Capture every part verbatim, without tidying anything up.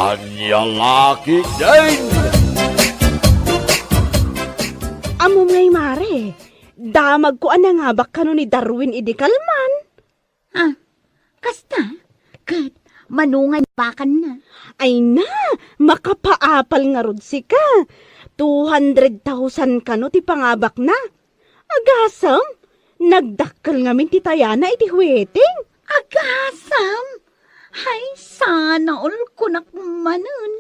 Ania la ketdin? Ammom ngay, Mare, damagko a nangabak kano ni Darwin idi kalman. Ah, kasta? Ket mano nga nabakanna? Ay na, makapaapal ngarud sika. Two hundred thousand kano ti pangabakna. Agasem, nagdakkel ngamin ti tayana iti huweting. Agasem? Hay, sana all kunak manen.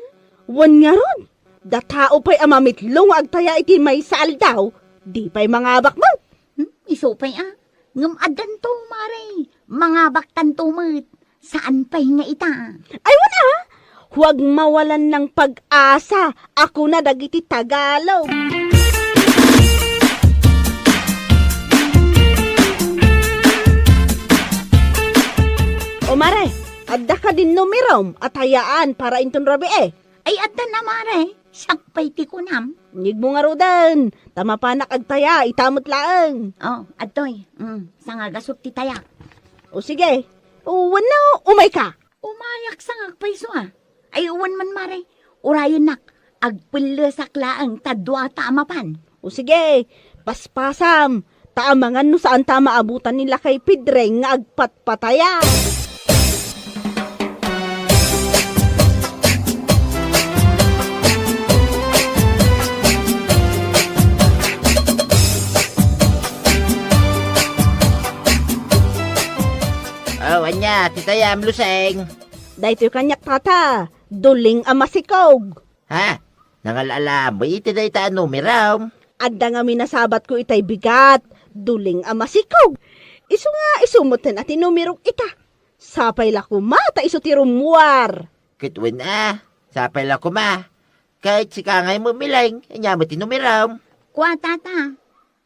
Wen ngarud, da tao pay a mamitlo nga agtaya iti maysa aldaw, di pay mangabak met. Hmm, isu pay a. Ngem addanto, Mare. Mangabaktanto met. Saan pay nga ita? Ay, wen a! Huwag mawalan ng pag-asa, a kuna dagiti Tagalog. O, Mare, adda kadin numerom a tayaan para inton rabii? Ay, adda na, Mare. Siak pay ti kunam. Nigmo ngaruden, ta mapanak agtaya, ita met laeng. Oh, adtoy. Mm, sangagasut ti tayak. O sige. O, wenno, umayka. Umayak sangak pay isu a. Ay, wen man, Mare. Urayennak, agpellesak laeng ta dua ta a mapan. O sige, paspasam. Ta amangan no saanta a maabutan ni Lakay Pedring nga agpatpataya. Oh, ania, ti tayam, Luseng? Daytoy kaniak, tata, duling a masikog. Ha? Nangal-alam mo iti dayta a numerom? Adda ngamin a sabatko itay bigat, duling a masikog. Isu nga, isu metten a ti numerok ita. Sapay la koma ta isu ti rummuar. Ket wen a, sapay la koma. Ket sika ngay met, Mileng, ania met ti numerom? Kua, tata,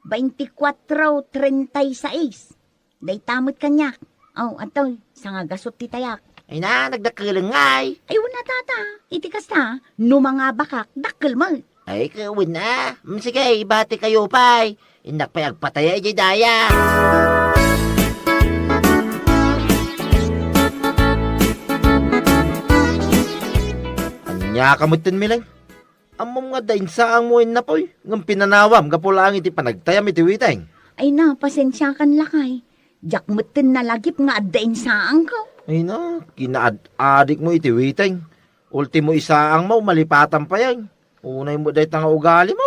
veinticuatro treinta y seis. Dayta met kaniak. Oh, adtoy, sangagasut ti tayak. Ay na, nagdakkel ngay. Ay, wen a, tata. Iti kasta, no mangabakak, dakkel met. Ay, ket wen a. Mm, sige, ibati kayo pay. Innak pay agpataya idiay daya. Ania ka metten, Mileng? Ammom nga adda insaangmo, Napoy, ngem pinanawam gapu laeng iti panagtayam iti witeng. Ay na, pasensiakan, lakay. Diak metten nalagip nga adda insaangko. Ay na, kinaad-adikmo iti witeng. Ultimo isaangmo, malipatan pay. Unay met dayta nga ugalimo.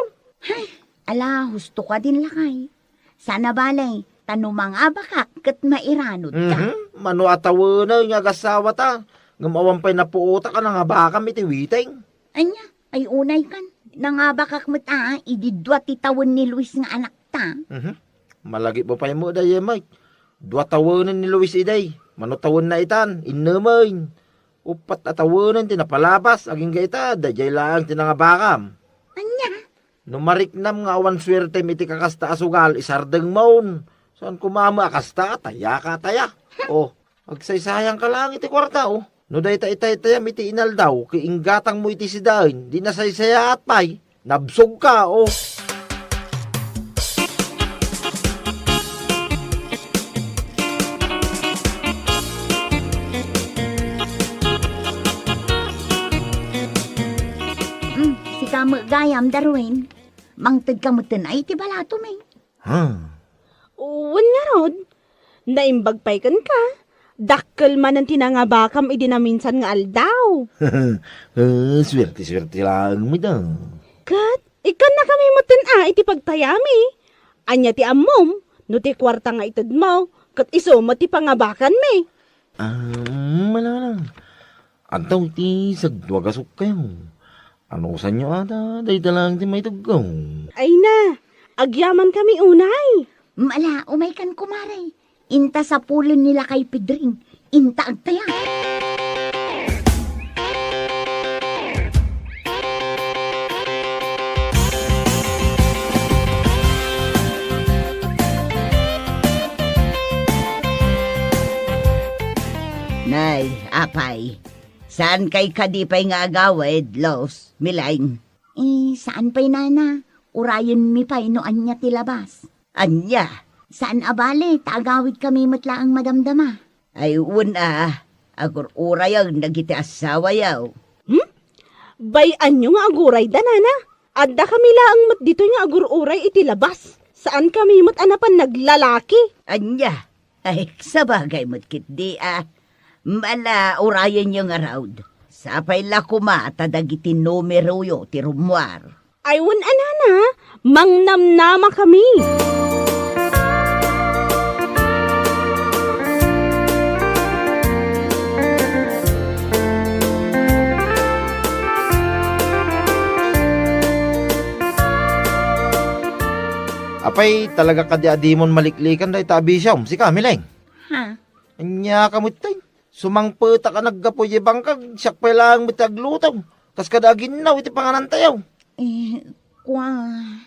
Hay, ala, husto kadin, lakay. Saan a bale, ta no mangabakak ket mairanudka. Mhm. Mano a tawenen nga agasawata, ngem awan pay napuotak a nangabakam iti witeng. Ania, ay unaykan. Nangabakak met a, idi dua ti tawen ni Luis nga anakta. Mhm. Malagipmo pay met dayta, Mike. Dua tawenen ni Luis idi. Mano tawenna itan, innemen. Uppat a tawenen ti napalabas, agingga ita, daydiay laeng ti nangabakam. Ania? No mariknam nga awan suertem iti kakasta a sugal, isardengmon. Saan koma met a kasta, tayaka, taya. Oh, agsaysayanka laeng iti kuarta, oh. No dayta itaytayam iti inaldaw, ket inggatangmo iti sidaen, di nasaysayaat pay. Nabsogka, oh. Mm, sika met gayam, Darwin. Mangtedka metten a iti balatom, eh. Ha? Wen ngarud, naimbag pay kenka. Dakkel manen ti nangabakam idi naminsan nga aldaw. Ah, suerte-suerte laeng met a. Ket ikkannakami metten a iti pagtayami. Ania ti ammom, no ti kuarta nga itedmo, ket isu met ti pangabakanmi. Ah, mala, mala. Adda iti sagdua gasukkayo. Anusanyo ata, dayta laeng ti maitedko. Ay na, agyamankami unay. Mala, umaykan, kumare. Inta sapulen ni Lakay Pedring. Inta agtaya. Nay, apay, saankay kadi pay nga agawid, Los, Mileng? Eh, saan pay, nana? Urayenmi pay no ania ti labas. Ania? Saan a bale, ta agawidkami met laeng madamdama. Ay, wen a, agur-urayen dagiti assawayo. Hmm? Bay-anyo nga agurayda, nana. Adda kami laeng met ditoy nga agur-uray iti labas. Saan kami met a napan naglalaki. Ania? Ay, sabagay met ketdi a. Mala, urayenyo ngarud. Sapay la koma ta dagiti numeroyo ti rummuar. Ay, wen a, nana, mangnamnama kami. Apay, talaga kadi a dimon maliklikan dayta a bisiom, sika, Mileng? Ha? Ania ka met tay? Sumangpetak a naggapu idiay bangkag, siak pay laeng met ti agluto. Kas kada aginnaw iti panganantayo. Eh, kua.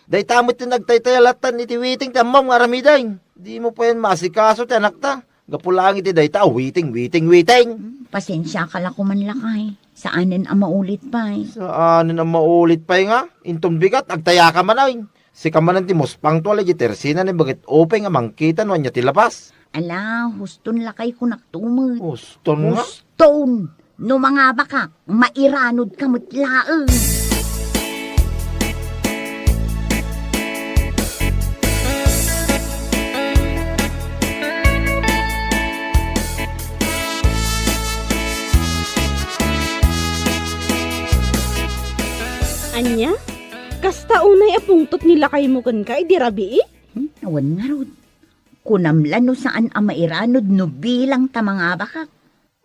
Dayta met ti nagtaytayalatan iti witing ti ammom nga aramiden. Dimo payen maasikaso ti anakta. Gapu laeng iti dayta a witing, witing, witing. Hmm, pasensiaka la koman, lakay. Saanen a maulit pay. Saanen a maulit pay nga? Inton bigat, agtayaka manen. Sika manen ti muspangto a lady Tersina ni Bagit Upeng a mangkita no ania ti labas. Ala, huston lakay kunak tumet. Huston nga? Huston! No mangabakak, mairanod ka met laeng. Ania? Kasta unay a pungtot ni lakaymo kenka idi rabii? Hmm, awan ngarud. Kunam la no saan a mairanod no bilang ta mangabakak.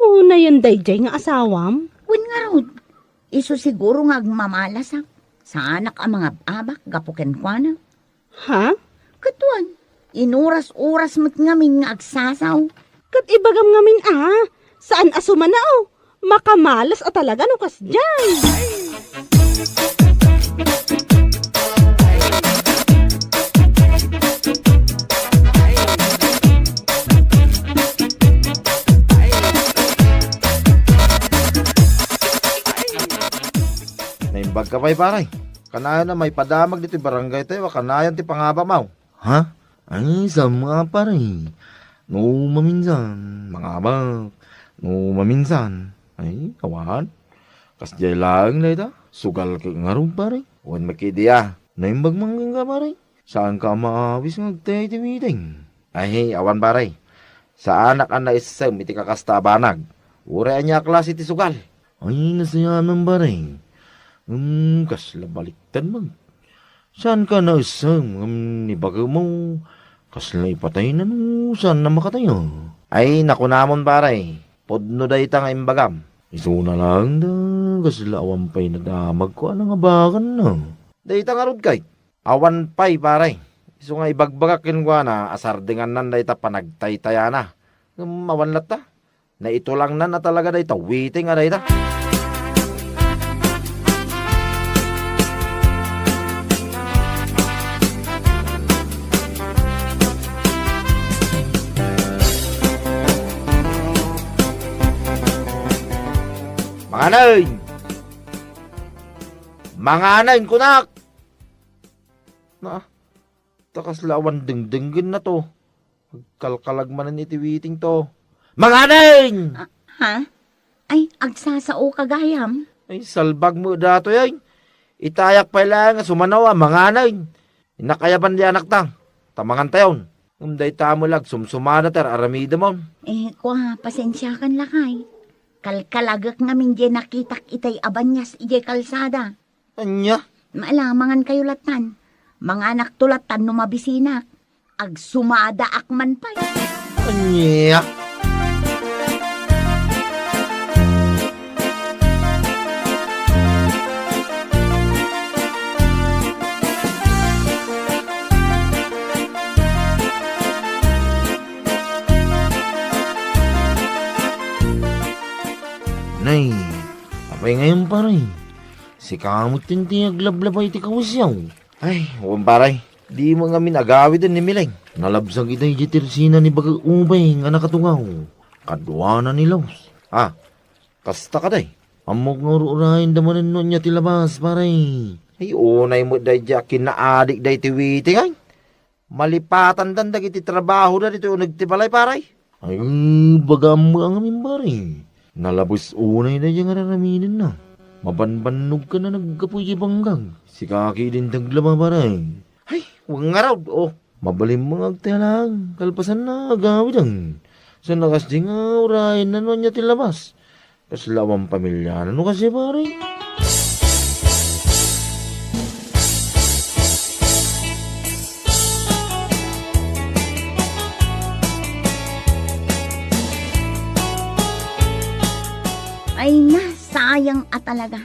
Unayen daydiay nga asawam? Wen ngarud, isu siguro nga agmamalasak. Saanak a mangab-abak gapu kenkuana. Ha? Ket wen, inuras-uras met ngamin nga agsasaw. Ket ibagam ngamin a, saan a sumanaw. Makamalas a talaga no kasdiay. Naimbag ka pay, pare. Kanayon a maipadamag ditoy barangay tayo a kanayon ti pangabamaw. Ha? Ay, saan nga, pare? No maminsan, mangabak. No maminsan, ay, awan. Kasdiay laeng dayta. Sugal ket ngarud, pare. Wen met ketdi a. Naimbag man kenka, pare. Saanka a maawis nga agtay ti witing. Ay, awan, pare. Saanak a naissem iti kakasta a banag. Uray ania a klase ti sugal. Ay, nasayaat man, pare. Hmm, kasla baliktad man. Saanka naissem ngem ni baketmo, kasla ipatayna no saanna makatay? Ay, nakunamon, pare, pudno dayta nga imbagam. Isuna laeng da, kasla awan pay nadamagko a nangabakanna. Dayta ngarud kay, awan pay, pare. Isu nga ibagbagak kenkuana a sardengannan dayta panagtaytayana. Ngem awan latta. Naitulangnan a talaga dayta witing a dayta. Manganay! Manganay, kunak! Na, ta kasla awan dengdenggenna to. Agkalkalag manen iti witing to. Manganeng! Ah, ha? Ay, agsasao ka gayam? Ay, salbag mo datoy, ay. Itayak pay laeng nga sumanaw a manganeng. Innak ayaban di anakta. Ta mangantayon. Ngem dayta met la agsumsumada ti ar-aramidemon. Eh, kua, pasensiakan lakay. Kalkalagek ngamin diay nakitak itay a banias idiay kalsada. Ania? Maalamangan kayo lattan. Manganakto lattan no mabisinak. Agsumadaak man pay. Ania? Nay, apay ngayon, pare? Sika met ti aglablabay ti kawisyo. Ay, wen, pare, dimo ngamin agawiden ni Mileng. Nalabsag itay di tersina ni Bagak Ubay nga nakatungaw. Kaduana ni Laos. Ah, kasta kadi? Ammok nga ur-urayen da manen no ania ti labas, pare. Ay, unay met daydi a kinaadik daydi witing, ay. Malipatandan dagiti trabahoda ditoy uneg ti balay, pare. Ay, bagam met ngamin, pare. Nalabes unay daydi nga ar-aramidenna. Mabanbannogkan a naggapu iti banggang. Sika ketdin ti aglaba, pare. Ay, wen ngarud, o. Mabalinmo nga agtaya laeng, kalpasanna agawiden. Saan a kasdi nga urayenna no ania ti labas. Kasla awan pamiliana no kasdi, pare. Ay na, sayang a talaga.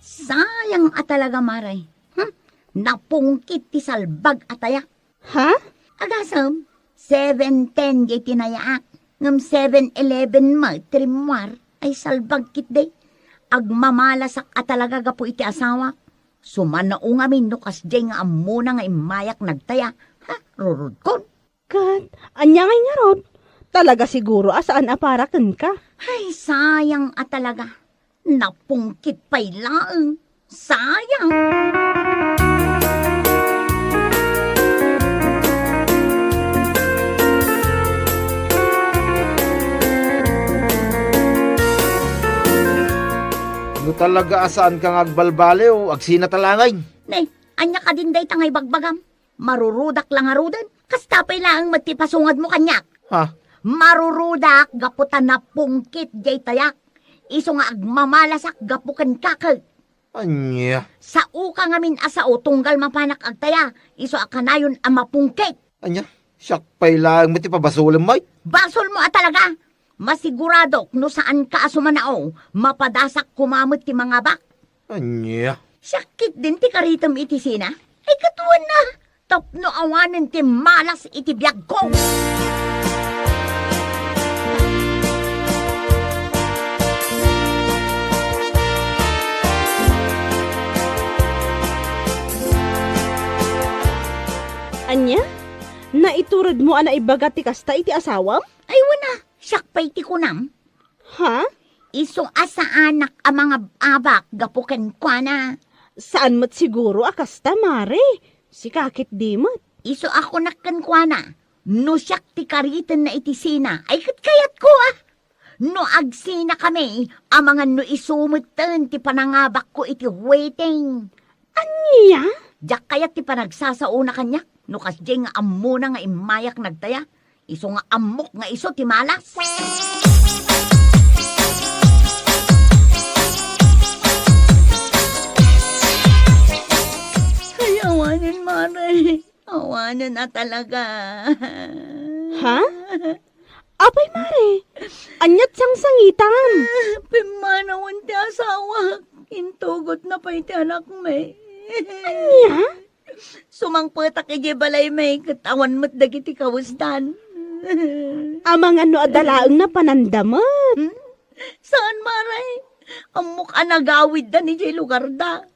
Sayang a talaga, mare. Hmm? Napungkit ti salbag a tayak. Ha? Agasem, seven ten diay tinayaak, ngem seven eleven met ti rimmuar. Ay salbag ketdi. Agmamalasak a talaga gapu iti asawak. Sumanao ngamin no kasdiay nga ammona nga immayak nagtaya. Ha? Rurudkon. Ket, ania ngay ngarud? Talaga siguro a saan a para kenka. Ay, sayang a talaga. Napungkit pay laeng. Sayang. No talaga a saanka nga agbalbaliw, agsina ta laeng. Ne, ania kadin dayta nga ibagbagam? Marurudak la ngaruden. Kasta pay laeng met ti pasungedmo kaniak. Ha? Marurudak gapu ta napungkit diay tayak. Isu nga agmamalasak gapu kenka ket. Ania? Saoka ngamin a sao tunggal mapanak agtaya. Isu a kanayon a mapungkit. Ania? Siak pay laeng met ti pabasolem, met? Basolmo a talaga. Masiguradok no saanka a sumanao, mapadasak koma met ti mangabak. Ania? Siak ketdin ti karitem iti sina? Ay, ket wen a, tapno awanen ti malas iti biagko. Ania? Naituredmo a naibaga ti kasta iti asawam? Ay, wen a, siak pay ti kunam. Ha? Isu a saanak a mangab-abak gapu kenkuana. Saan met siguro a kasta, mare. Sika ketdi met. Isu a kunak kenkuana, no siak ti karitenna iti sina, ay ket kayatko a. No agsinakami, amangan no isu metten ti panangabakko iti wedding. Ania? Diak kayat ti panagsasaona kaniak, no kasdiay nga ammona nga immayak nagtaya. Isu nga ammok nga isu ti malas. Ay, awanen, mare. Awanen a talaga. Ha? Apay, mare? Ania't sangsangitam? Pimmanawen ti asawak. Intugotna pay ti anakmi. Ania? Sumangpetak idiay balaymi ket awan met dagiti kawesdan. Amangan no adda laeng napananda met. Hmm? Saan, mare? Ammok a nagawiddan idiay lugarda.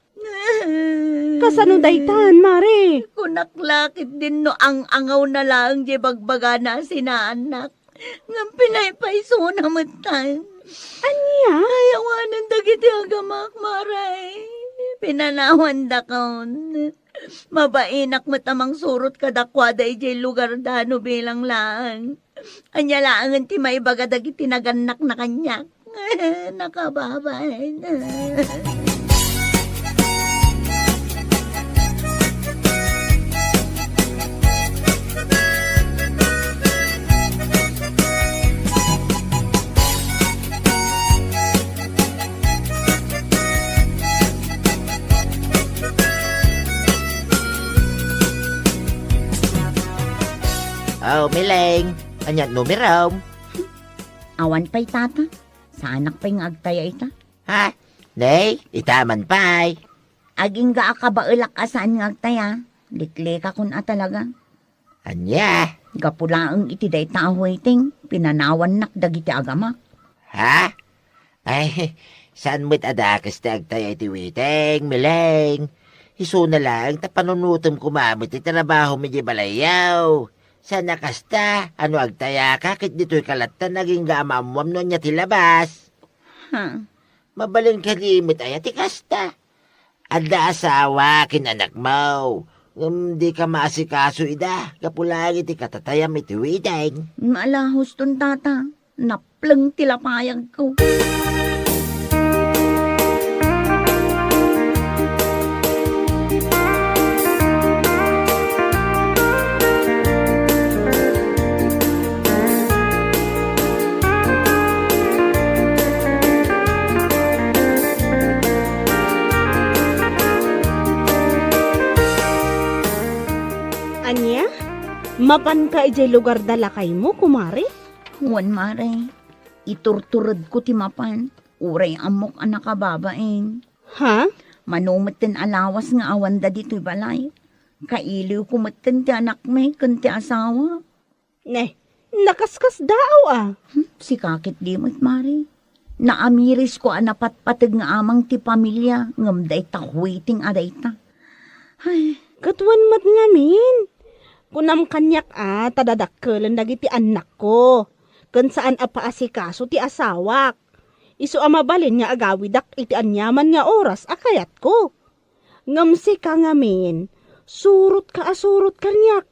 Kasano daytan, mare? Kunak la ketdin no ang-angawna laeng diay bagbagana a sinaannak. Ngem pinaypaysona metten. Ania? Ay, awanen dagiti agamak, mare. Pinanawandakon. Mabainak met a mangsurot kadakuada idiay lugarda no bilang laeng. Ania laengen ti maibaga dagiti nagannakna kaniak? Nakababay. Oh, Mileng. Ania numerom? Awan pay, tata. Saanak pay nga agtaya ita. Ha? Nay, ita man pay. Agingga a kabaelak a saan nga agtaya. Liklikakon a talaga. Ania? Gapu laeng iti dayta a wedding, pinanawannak dagiti agamak. Ha? Ay, saan met a dakes ti agtaya iti wedding, Mileng? Isuna laeng ta panunotem koma met ti trabahom idiay balayyo. Saan a kasta, a no agtayaka ket ditoyka latta nga agingga a maammuam no ania ti labas. Ha? Mabalin kadi met aya ti kasta? Adda asawa ken anakmo, ngem dika maasikaso ida gapu laeng iti katatayam iti wedding. Maalahoston, tata. Napleng ti lapayagko. Mapanka idiay lugar da lakaymo, kumare? Wen, mare. Iturturedko ti mapan. Uray ammok a nakababain. Ha? Mano metten a lawas nga awanda ditoy balay. Kailiwko metten ti anakmi ken ti asawa. Ne, nakaskasdaaw a. Hmm, sika ketdi met, mare. Naamirisko a napatpateg nga amang ti pamilia, ngem dayta huiting a dayta. Ay. Ket wen met ngamin, kunam kaniak a ta dadakkelen dagiti annakko, ken saan a paasikaso ti asawak. Isu a mabalin nga agawidak iti aniaman nga oras a kayatko. Ngem sika ngamin, surotka a surot kaniak.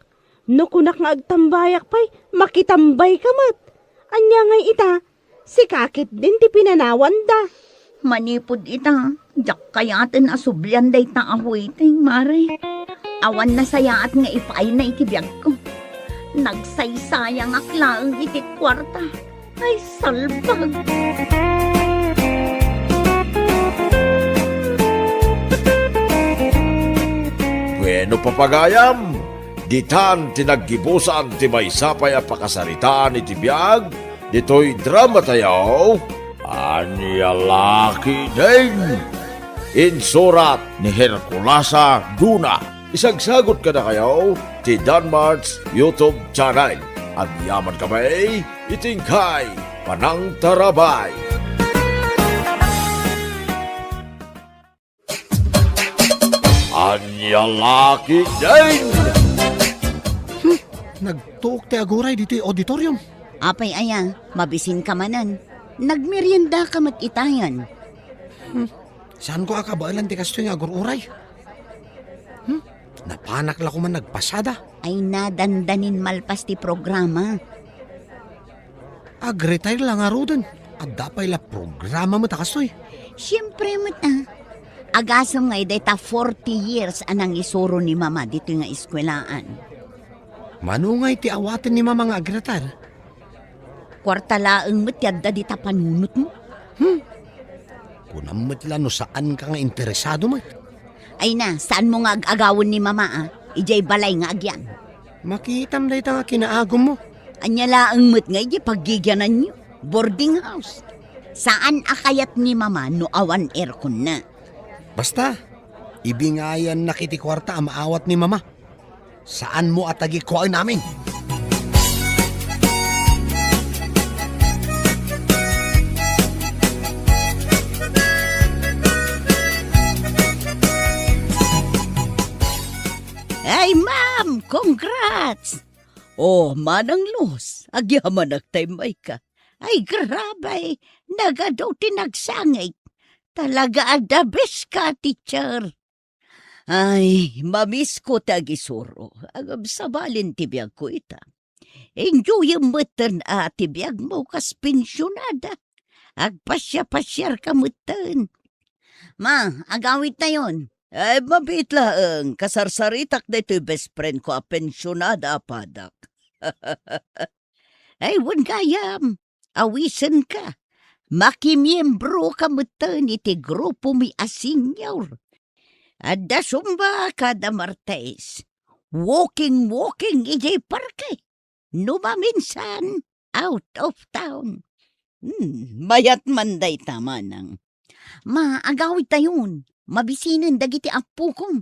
No kunak nga agtambayak pay, makitambayka met. Ania ngay ita, sika ketdin ti pinanawanda. Manipud ita, diak kayaten a sublian dayta a huiting, mare. Awan nasayaat nga ipaayna iti biagko. Nagsaysayangak laeng iti kuarta. Ay, salbag! Bueno, papagayam, ditan ti naggibusan ti maysa pay a pakasaritaan iti biag ditoy drama tayo, Ania La Ketdin. Insurat ni Herculasa Duna. Isagsagot kadakayo ti Danmart's YouTube channel. Agyaman kami iti inkay panangtarabay. Ania La Ketdin! Hmm, nagtuok ti aguray ditoy auditorium. Apay aya, mabisinka manen. Nagmeriendaka met itayan. Hmm, saanko a kabaelan ti kastoy nga agur-uray. Hmm, napanak la koman nagpasada. Ay, nadandanin malpas ti programa. Ag-retire la ngaruden. Adda pay la programa met a kastoy. Siempre met a. Agasem nga dayta forty years a nangisuro ni Mama ditoy nga eskuelaan. Mano ngay ti awaten ni Mama nga ag-retire? Kuarta laeng met ti adda dita panunotmo. Hmm. Kunam met la no saanka nga interesado met. Ay na, saanmo nga ag-agawen ni Mama a, idiay balay nga agyan. Makitam dayta nga kinaagummo. Ania laeng met nga idiay paggigiananyo, boarding house. Saan a kayat ni Mama no awan airconna. Basta, ibingayannak iti kuarta a maawat ni Mama. Saanmo a tagikuaen amin. Ay, ma'am! Congrats! Oh, Manang Luz, agyamanak ta immayka. Ay, grabe! Nagadu ti nagsangit. Talaga a the best ka, teacher. Ay, mamisko ti agisuro. Agabsabalin ti biagko ita. Enjoyem metten a ti biagmo kas pensionada. Agpasiapasiarka metten. Ma, agawidtayon. Ay, mabiit laeng. Kasarsaritak daytoy best friend ko a pensionada a padak. Ay, wen gayam, awisenka. Makimiembroka metten iti grupomi a senior. Adda Zumba kada Martes. Walking, walking idiay parke. No maminsan, out of town. Hmm, mayat man dayta, manang. Ma, agawidtayon. Mabisinen dagiti appokom.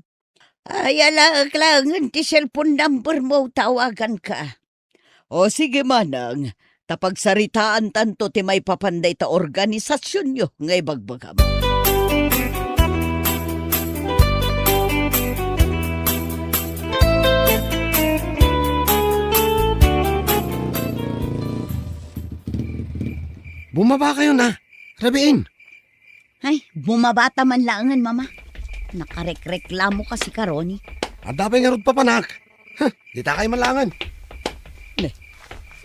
Ay, alaek laengen ti cellphone number mo, tawaganka. O sige, manang, ta pagsaritaantanto ti maipapan dayta organisasionyo nga ibagbagam. Bumaba kayo na, Rabiin. Ay, bumabata man laengen, Mama. Nakarekreklamo kasi ka, Ronnie. Adda pay ngarud papanak. Huh, ditakay man laengen. Ne,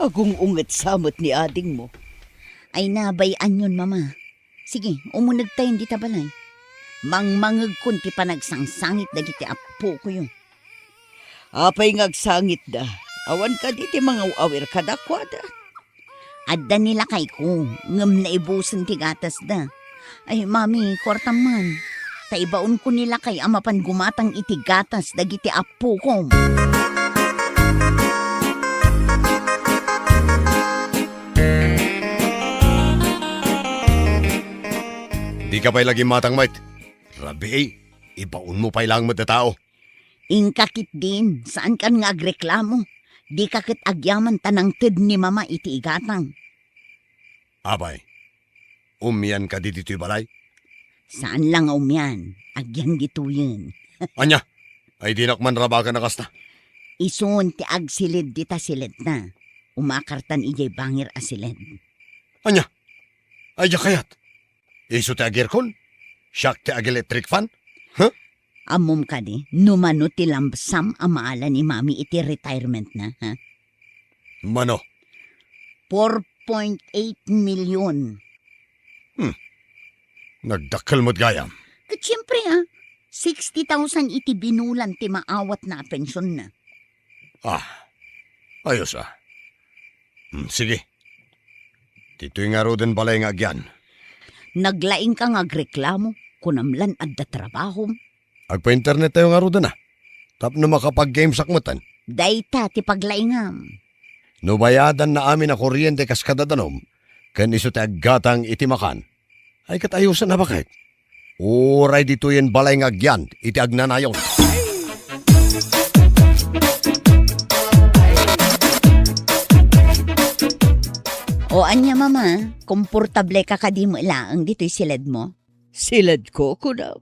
agung-unget sa met ni adingmo. Ay, nabay-anyon, Mama. Sige, umunegtayon dita balay. Mangmangegkon ti panagsangsangit dagiti appokoyo. Apay nga agsangitda? Awan kadi ti mangaw-awir kadakuada? Adda ni lakayko, ngem naibusen ti gatasda. Ay, Mami, kuartam man. Ta ibaonko ni lakay a mapan gumatang iti gatas dagiti appokom. Dika pay la gimmatang met. Rabii, ibaonmo pay laeng met a tao. Inka ketdin, saankan nga agreklamo. Dika ket agyaman ta nangted ni Mama iti igatang. Apay, umian kadi ditoy balay? Saan la nga umian, agyan ditoyen. Ania? Ay dinak man rabagan a kasta? Isun ti agsiled dita siledna. Umakartan idiay bangir a siled. Ania? Ay, diak kayat. Isu ti ag-aircon? Siak ti ag-electric fan? Huh? Ammom kadi, no mano ti lump sum a maala ni Mami iti retirement na, ha? Mano? Four point eight million. Hmm. Nagdakkel met gayam. Ket siempre, ah, sixty thousand iti binulan ti maawatna a pensionna. Ah, ayos, ah. Hmm, sige. Ditoy ngaruden balay nga agyan. Naglaingka nga agreklamo, kunam lan adda trabahom. Agpa-internet tayo ngaruden, ah. Tapno makapag-gamesak metten. Dayta ti paglaingam. No bayadanna amin a kuryente kas kadadanom, ken isu ti aggatang iti makan, ay ket ayosen a baket. Uray ditoyen balay nga agyan iti agnanayon. O ania, Mama, komportable ka kadi met laeng ditoy siledmo? Siledko, kunam?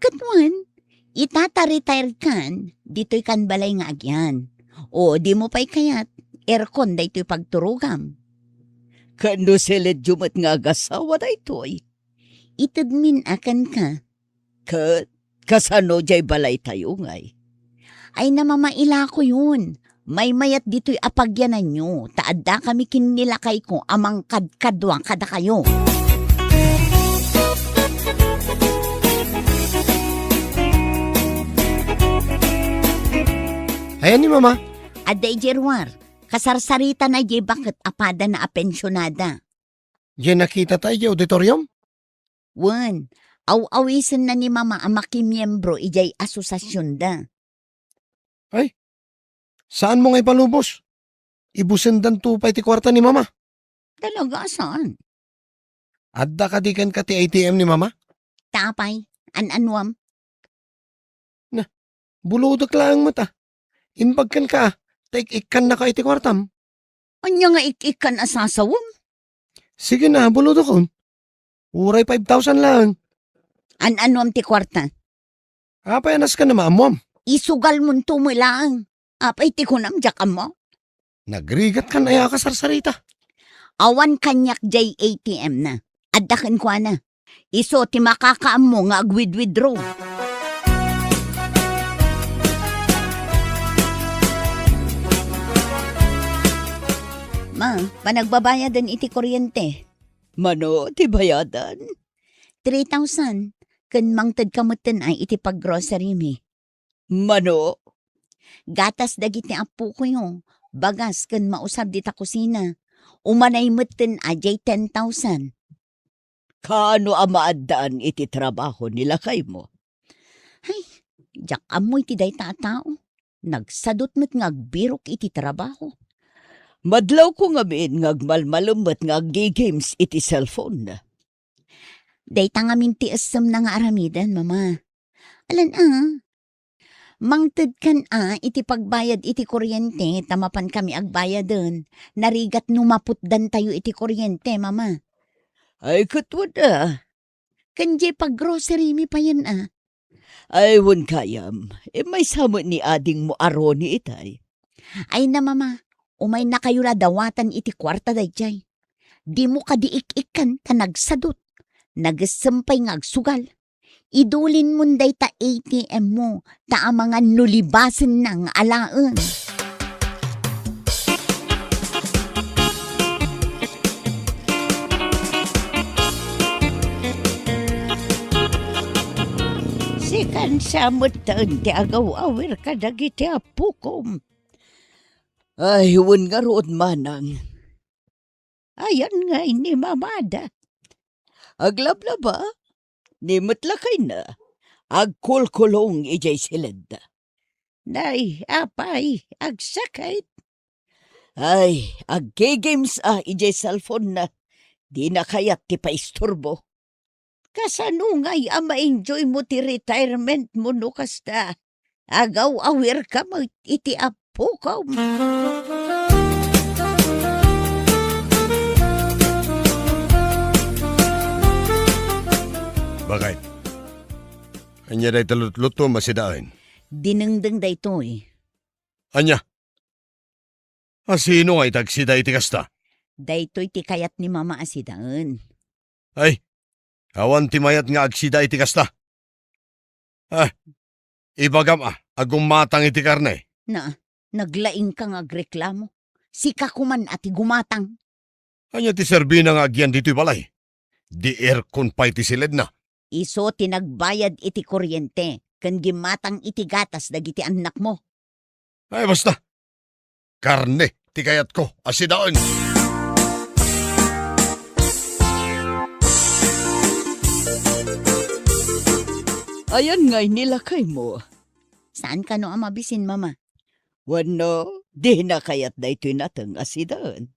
Ket wen, ita ta retired kan, ditoy kan balay nga agyan. O, dimo pay kayat, aircon daytoy pagturogam. Ket no siledyo met nga agasawa daytoy? Itedmin a kenka. Ket kasano diay balaytayo ngay? Ay, namamailakoyon. Maymayat ditoy a pagyananyo, ta addakami ken ni lakayko a mangkadkadua kadakayo. Ayan ni Mama. Adda idiay ruar. Kasarsaritana idiay baket a padana a pensionada. Diay nakitata idiay auditorium? Wen, aw-awisenna ni Mama a makimiembro idiay asosasionda. Ay, saanmo nga ipalubos? Ibusendanto pay ti kuarta ni Mama. Talaga, saan? Adda kadi kenka ti A T M ni Mama? Ta apay, an-anuam? Na, bulodek laeng met a. Imbag kenka, ta ik-ikkannaka iti kuartam. Ania nga ik-ikkan a sasawem? Sige na, bulodekon. Uray five thousand laeng. An-anuam ti kuarta? Apay a nasken a maammuam? Isugalmonto met laeng. Apay ti kunam, diak ammo? Nagrigat kan aya a kasarsarita? Awan kaniak diay A T M na. Adda kenkuana. Isu ti makakaammo nga agwidwidro. Ma, panagbabayaden iti kuryente. Mano ti bayadan? Three thousand. Ken mangtedka metten a iti paggrocery mi. Mano? Gatas dagiti appokoyo, bagas ken mausar dita kusina. Umanay metten a diay ten thousand. Kaano a maaddaan iti trabaho ni lakaymo? Ay, diak ammo iti dayta a tao. Nagsadut met nga agbirok iti trabaho. Madlawko ngamin nga agmalmalem met nga aggi-games iti cellphone. Dayta ngamin ti essemna nga aramiden, Mama. Alan a, mangtedkan a iti pagbayad iti kuryente ta mapankami agbayaden. Narigat no maputdantayo iti kuryente, Mama. Ay, ket wen a. Ken diay paggrocery mi payen a. Ay, wen gayam, immaysa met ni adingmo a Ronnie itay. Ay na, Mama, umaynakayo la dawatan iti kuarta daydiay. Dimo kadi ik-ikkan ta nagsadut. Nagessem pay nga agsugal. Idulinmon dayta A T M mo, ta amangan no libasenna nga alaen. Sikan sa metten ti agaw-awir kadagiti appokom. Ay, wen ngarud, manang. Ayan ngay ni mamada. Aglablaba, ni met lakayna, agkulkulong idiay siledda. Nay, apay, agsakit. Ay, aggigames a idiay cellphone na. Dina kayat ti paisturbo. Kasano ngay a ma-enjoy mo ti retirement mo no kasta? Agaw-awirka met iti appokom. Bakit? Ania dayta lutlutom a sidaen? Dinengdeng daytoy. Ania? A sino nga itagsida iti kasta? Daytoy ti kayat ni Mama a sidaen. Ay, awan ti mayat nga agsida iti kasta. Ah, ibagam a, a gumatang iti karne. Na, naglaingka nga agreklamo. Sika koman a ti gumatang. Ania ti serbina nga agyan ditoy balay? Di aircon pay ti siledna. Isu ti nagbayad iti kuryente ken gimmatang iti gatas dagiti annakmo. Ay, basta. Karne ti kayatko a sidaen. Ayan ngay ni lakaymo. Saan kano a mabisin, Mama? Wenno, dina kayat daytoy nateng a sidaen?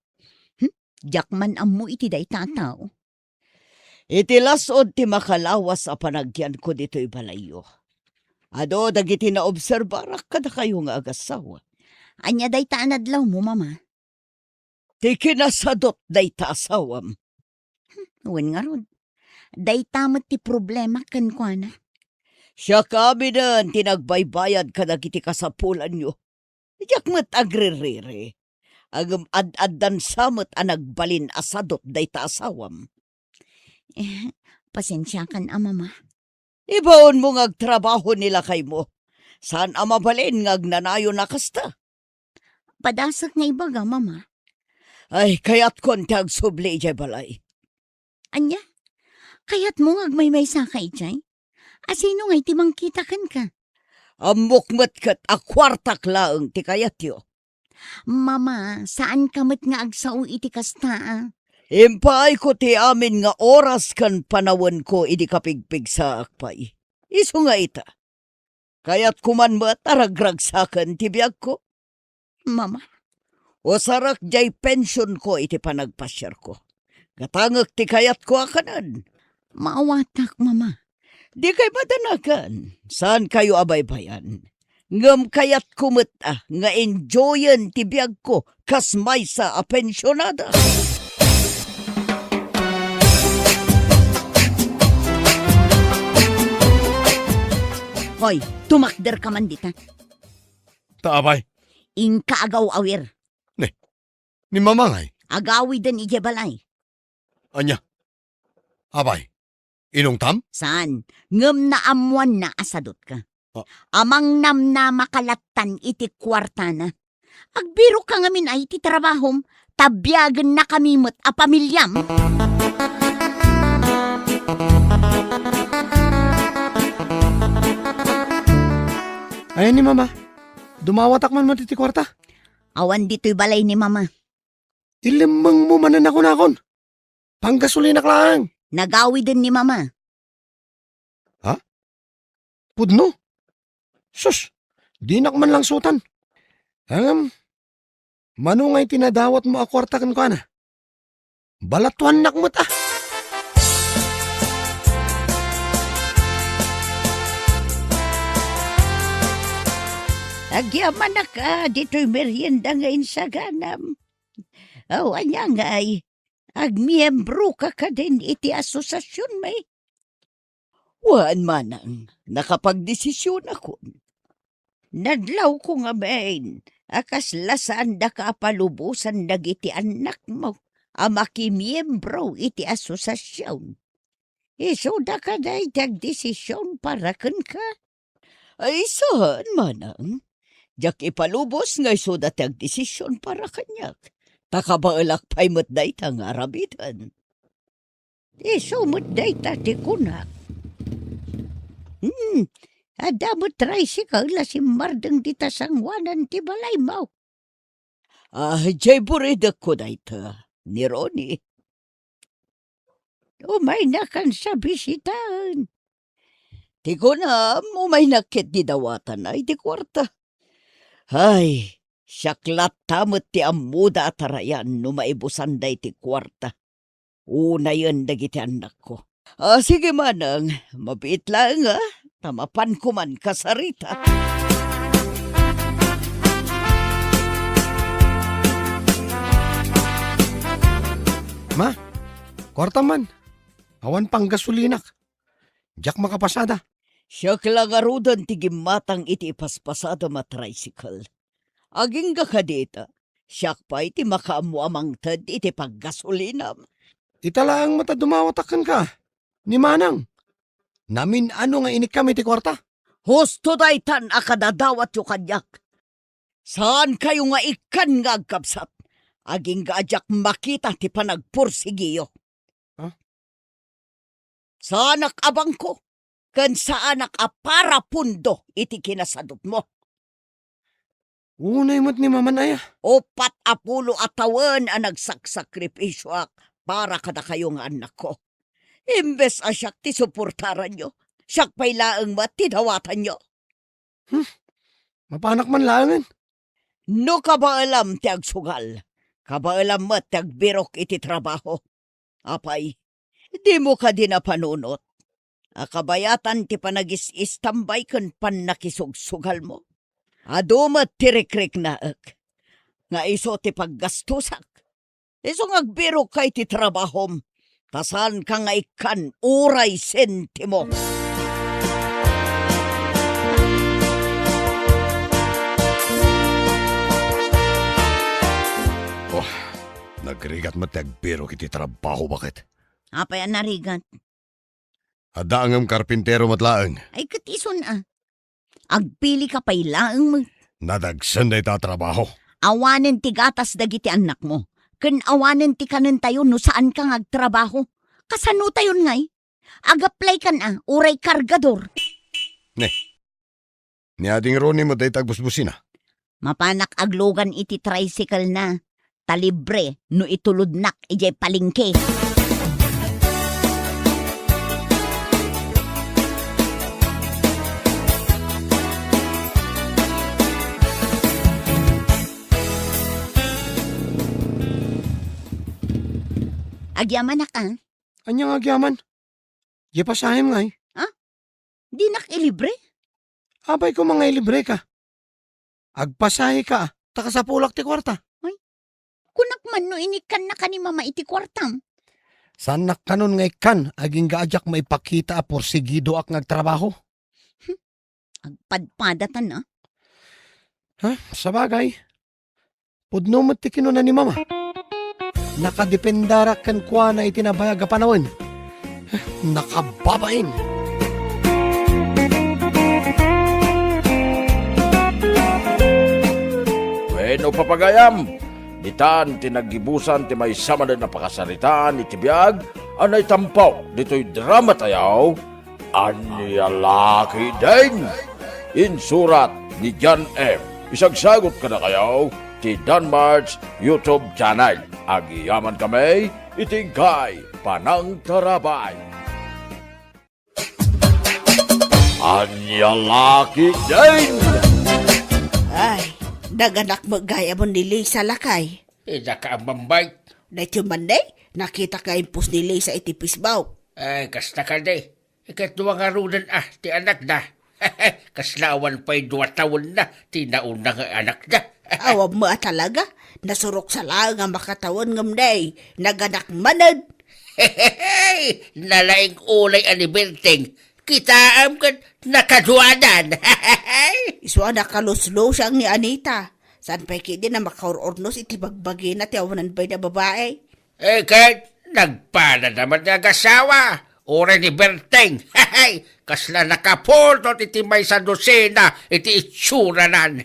Hmm? Diak man ammo iti dayta a tao. Iti las-ud ti makalawas a panagyanko ditoy balayyo. Adu dagiti naobserbarak kadakayo nga agassawa. Ania dayta a nadlawmo, Mama? Ti kinasadot dayta asawam. Hmm, wen ngarud. Dayta met ti problema kenkuana. Siak aminen ti nagbaybayad kadagiti kasapulanyo. Diak met agririri. Ngem ad-addan sa met a nagbalin a sadot dayta asawam. Eh, pasensiakan a, Mama. Ibaonmo nga agtrabaho ni lakaymo. Saan a mabalin nga agnanayon a kasta. Padasek nga ibaga, Mama. Ay, kayatkon ti agsubli idiay balay. Ania? Kayatmo nga agmaymaysaka idiay? A sino ngay ti mangkita kenka? Ammok met ket a kuartak laeng ti kayatyo. Mama, saanka met nga agsao iti kasta, a? Impaayko ti amin nga oras ken panawenko idi kapigpigsaak pay. Isu nga ita, kayatko man met a ragragsaken ti biagko. Mama. Usarek diay pensionko iti panagpasiarko. Gatangek ti kayatko a kanen. Maawatak, Mama. Dikay madanagan. Saankayo a baybayan. Ngem kayatko met a nga enjoyen ti biagko kas maysa a pensionada. Hoy, tumakderka man dita. Ta apay? Inka agaw-awir. Ne, ni Mama ngay? Agawiden idiay balay. Ania? Apay, inungtam? Saan? Ngem naammoanna a sadotka. Ah. Amangnamnamaka lattan iti kuartana. Agbiroka ngamin a iti trabahom, ta biagennakami met a pamiliam. Ayan ni Mama, dumawatak man met iti kuarta. Awan ditoy balay ni Mama. Ilemmengmo manen a kunakon. Panggasolinak laeng. Nagawiden ni Mama. Ha? Pudno? Sus, dinak man langsutan. Ngem, mano nga iti nadawatmo a kuarta kenkuana? Balatuannak met a. Agyamanak a ditoy merienda nga insaganam. Aw, ania ngay? Agmiembroka kadin iti asosiasionmi? Wen, manang, nakapagdesisionakon. Nadlawko ngamin a kasla saandaka a palubosan dagiti annakmo a makimiembro iti asosiasion. Isuda kadi ti agdesision para kenka? Ay, saan, manang. Diak ipalubos nga isuda ti agdesision para kaniak. Ta kabaelak pay met dayta nga aramiden. Isu met dayta ti kunak. Hmm, adda met tricycle a simmardeng dita sangoanan ti balaymo. Ah, diay buridekko dayta, ni Ronnie. Umaynakan sa bisitaen. Ti kunam, umaynak ket didawatana iti kuarta. Ay, siak latta met ti ammoda a tarayan no maibusanda iti kuarta. Unayen dagiti annakko. Ah, sige, manang. Mabiit laeng, ah. Ta mapanko man kasarita. Ma, kuarta man. Awan pang gasolinak. Diak makapasada. Siak la ngaruden ti gimmatang iti ipaspasadam a tricycle. Agingga kadita, siak pay ti makaammo a mangted iti paggasolinam. Ita laeng met a dumawatak kenka, ni manang. Namin-ano nga inikkam iti kuarta? Husto daytan a kadadawatyo kaniak. Saankayo nga ikkan nga agkabsat, agingga a diak makita ti panagpursigiyo. Ha? Saanak a bangko, ken saanak a parapundo iti kinasadutmo. Unay met ni Maman aya. Uppat a pulo a tawen a nagsaksakripisioak para kadakayo nga annakko. Imbes a siak ti suportaranyo, siak pay laeng met ti dawatanyo. Hmm, mapanak man laengen. No kabaelam ti agsugal, kabaelam met ti agbirok iti trabaho. Apay, dimo kadi napanunot a kabayatan ti panagis-istambay ken pannakisugsugalmo? Adu met ti rikriknaek nga isu ti paggastosak. Isu nga agbirokka iti trabahom, ta saanka nga ikkan uray sentimo. Oh, nagrigat met ti agbirok iti trabaho, baket. Apay a narigat? Adda ngem karpintero met laeng. Ay, ket isun a. Agpilika pay laeng met. Nadagsen dayta a trabaho. Awanen ti gatas dagiti annakmo, ken awanen ti kanentayo no saanka nga agtrabaho. Kasanotayon ngay? Agaplaykan a, uray kargador. Ne, ni Ading Ronnie met dayta agbusbusina. Mapanak aglugan iti tricycle na, ta libre no itulodnak idiay palengke. Agyamanak a. Ania nga agyaman? Diay pasahem ngay? Ha? Dinak ilibre? Apay koma nga ilibreka? Agpasaheka, ta kasapulak ti kuarta. Ay, kunak man no inikkannaka ni Mama iti kuartam. Saannak kanon nga ikkan, agingga a diak maipakita a porsigidoak nga agtrabaho. Hmm, agpadpadatan a. Ha? Sabagay, pudno met ti kinuna ni Mama. Nakadependarak kenkuana iti nabayag a panawen. Nakababain. Wenno, papagayam, ditan ti naggibusan ti maysa manen a pakasaritaan iti biag a naitampo ditoy drama tayo, Ania La Ketdin? Insurat ni John M. Isagsagut kadakayo ti Danmart's YouTube channel. Agyamankami iti inkay panangtarabay. Ania La Ketdin? Ay, naganak met gayam ni Lisa, lakay. Ida ka a mambay. Daytoy man, ne, nakitak nga impos ni Lisa iti Facebook. Ay, kasta kadi. Ikadua ngaruden a ti anakda. Kasla awan pay dua tawenna ti nauna nga anakda. Awan met a talaga. Nasurok sa laeng a makatawen ngem ne, naganak manen. Nalaing unay a ni Berteng. Kitaem ket nakaduanan. Isu a nakaluslusang ni Anita. Saan pay ketdin a makaur-urnos iti bagbagina ti awanan pay a babai. Eh, ket nagpalada met nga agasawa, uray ni Berteng. Kasla nakapultot iti maysa dosena iti itsuranan.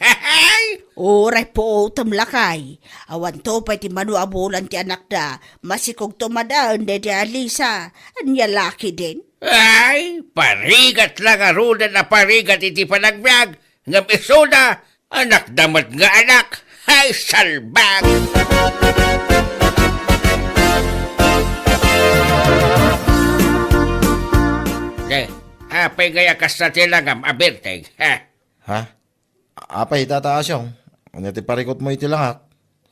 Uray puotem, lakay. Awanto pay ti mano a bulan ti anakda, masikogto manen daydi a Lisa. Ania La Ketdin? Ay, parigat la ngaruden a parigat iti panagbiag, ngem isuda, anakda met nga anak. Ay, salbag! Ne, apay ngay a kasta ti langam a Berteng, ha? Ha? Apay, Tata Asyong, ania ti parikutmo iti langak?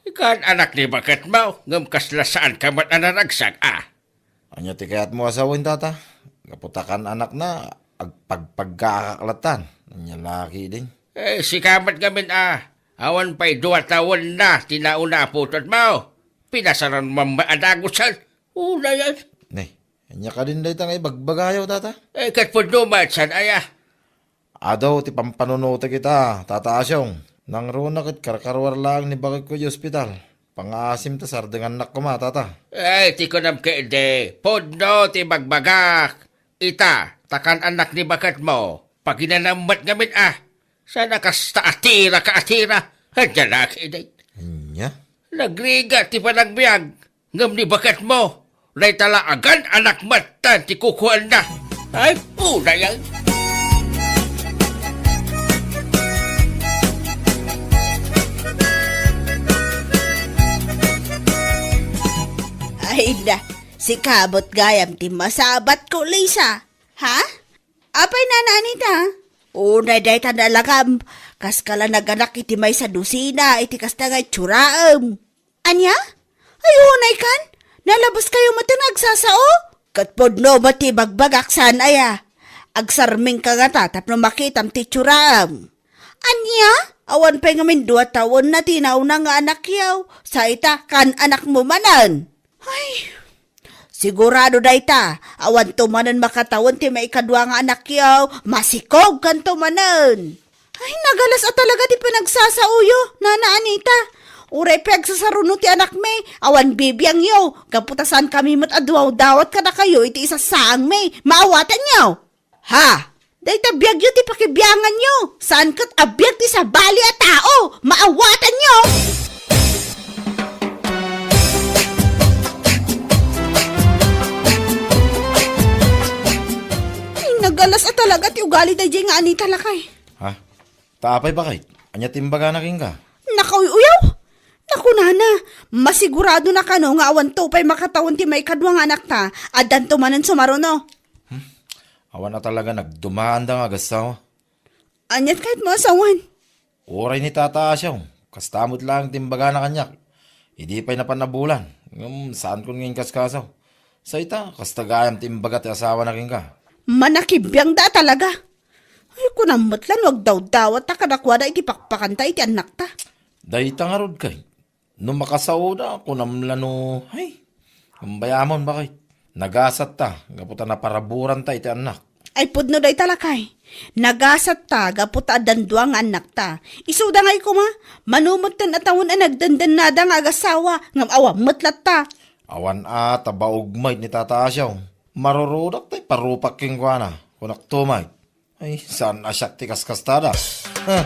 Ikan anak ni baketmo, ngem kasla saanka met a naragsak, a? Ania ti kayatmo a sawen, tata? Gapu ta kan-anakna, agpagpaggaakak lattan. Ania la ketdin? Eh, sika met ngamin a, awan pay dua tawenna ti nauna a putotmo. Pinasaran mo met a dagusen. Unayen. Ne, ania kadin dayta nga ibagbagayo, tata? Eh, ket pudno met saan aya? Adu ti pampanunotek ita, Tata Asiong. Nangruna ket karkaruar laeng ni baketko idiay ospital. Pangaasim ta sardengannak koma, Tata. Ay, ti kunam ketdi, pudno ti bagbagak. Ita, ta kan-anak ni baketmo, paginanam met ngamin a. Saan a kasta a tiraka a tira? Ania la ketdi? Ania? Nagrigat ti panagbiag. Ngem ni baketmo, dayta la a kan-anak met ti kukuaenna. Ay, unayen. Ay na, sika met gayam ti masabatko, Lisa. Ha? Apay, Nana Anita? Unay dayta nalagam. Kaska la naganak iti maysa dosina iti kasta nga itsuraem. Ania? Ay, unay kan? Nalabaskayo met nga agsasao? Ket pudno met ti ibagbagak, saan aya? Agsarmingka ngata tapno makitam ti itsuraem. Ania? Awan pay ngamin dua tawenna ti nauna nga anakyo. Sa ita, kan-anakmo manen. Ay, sigurado dayta. Awanto manen makatawen ti maikadua nga anakyo. Masikogkanto manen. Ay, nagalas a talaga ti panagsasaoyo, Nana Anita. Uray pay agsasaruno ti anakmi, awan bibiangyo, gapu ta saankami met a dumawdawat kadakayo iti isasaangmi. Maawatanyo! Ha? Dayta biagyo ti pakibianganyo. Saan ket a biag ti sabali a tao. Maawatanyo! Ay, nagalas a talaga ti ugali daydiay nga Anita, lakay. Ha? Ta apay, baket? Ania ti imbagana kenka? Nakauy-uyaw? Nakunana, masigurado na kano nga awanto pay makatawen ti maikadua nga anakta, addanto manen sumaruno. Hmm? Awan a talaga nagdumaanda nga agassawa. Aniat kayatmo a sawen? Uray ni Tata Asiong, kasta met laeng ti imbagana kaniak. Idi pay napan a bulan, ngem saankon nga inkaskasaw. Sa ita, kasta gayam ti imbaga ti asawana kenka. Manakibiangda a talaga. Ay, kunam met la no agdawdawatta kadakuada iti pakpakanta iti annakta. Dayta ngarud kay, no makasaoda, kunam la no, ay, umbayamon, baket. Nagasatta, gapu ta naparaburanta iti annak. Ay, pudno dayta, lakay. Nagasatta, gapu ta addan dua nga annakta. Isuda ngay koma, mano metten a tawen a nagdendennada nga agassawa, ngem awan met latta. Awan a, ta baog met ni Tata Asiong. Marurudak tay parupak kenkuana, kunakto met. Ay, saan a siak ti kaskastada? Huh.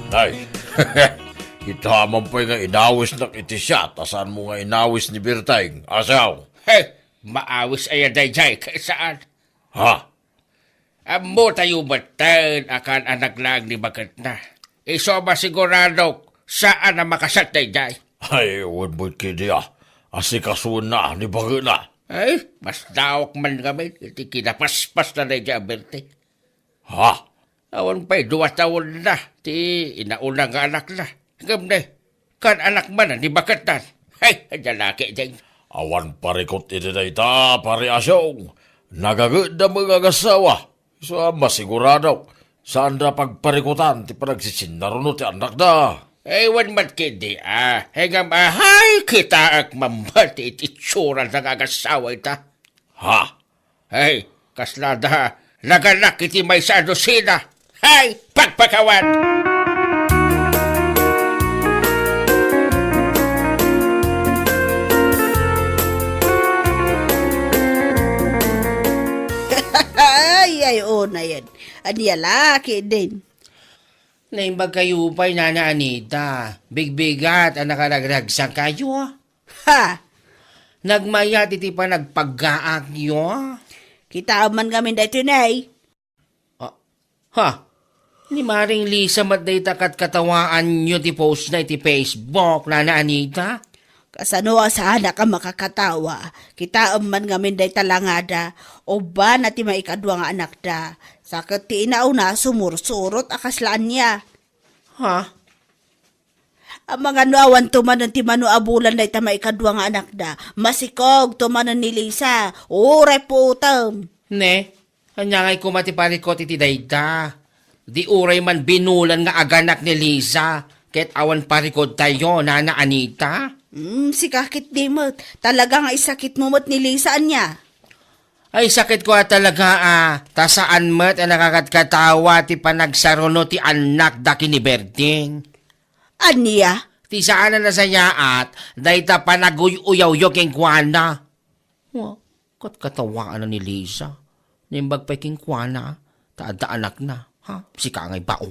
Ay, kita man pay nga inawisnak iti siat a saanmo nga inawis ni Berteng, Asiong. Hey, maawis aya daydiay, ket saan? Ha? Ammotayo metten a kan-anak laeng ni baketna. Isu a masiguradok, saan a makasat daydiay. Ay, wen met ketdi a, asikasuenna ni baketna. Ay, masdaok man ngamin iti kinapaspasna daydiay a Berteng. Ha? Awan pay dua tawenna ti inauna nga anakna. Ngem ne, kan-anak manen ni baketnan. Hay, adda laki diay. Awan parikut iti dayta, Pari Asiong. Nagagedda met nga agassawa. Isu a masiguradok, saanda pagparikutan ti panagsisinnarno ti annakda. Ay, wen met ketdi a. Hay ngem, ahay, kitaek man met ti itsura nga agassawa ita. Ha? Ay, kasla da, naganak iti maysa a dosina. Hay, pagpakawan! Ay, ay, unayen. Ania la ketdin? Naimbag kayo pay, Nana Anita. Bigbigat a nakaragragsak kayo. Ha! Nagmayat iti panagpaggaakyo. Kitaem man ngamin daytoy, ne. Ah, ha? Ni Maring Lisa met dayta ket katawaanyo ti postna iti Facebook, Nana Anita? Kasano a saanak a makakatawa? Kitaem man ngamin dayta langada. Ubbana ti maikadua nga anakda. Sa ket ti inauna, sumursurot a kasla ania. Ha? Amangan no awan to manen ti mano a bulan dayta maikadua nga anakda. Masikog to manen ni Lisa. Uray puotem. Ne, ania ngay koma ti parikut iti dayta? Di uray man binulan nga aganak ni Lisa, ket awan parikut tayo, Nana Anita? Hmm, sika ket di met. Talaga nga isakit mo met ni Lisa, ania? Ay, sakit ko a talaga, a, ta saan met a nakakatkatawa ti panagsaruno ti annak da ken ni Berting. Ania? Ti saan a nasayaat, dayta panaguy-uyawyo kenkuana. Wa, katkatawaan ni Lisa. Naimbag pay kenkuana, ta adda anakna. Ha? Sika ngay bao.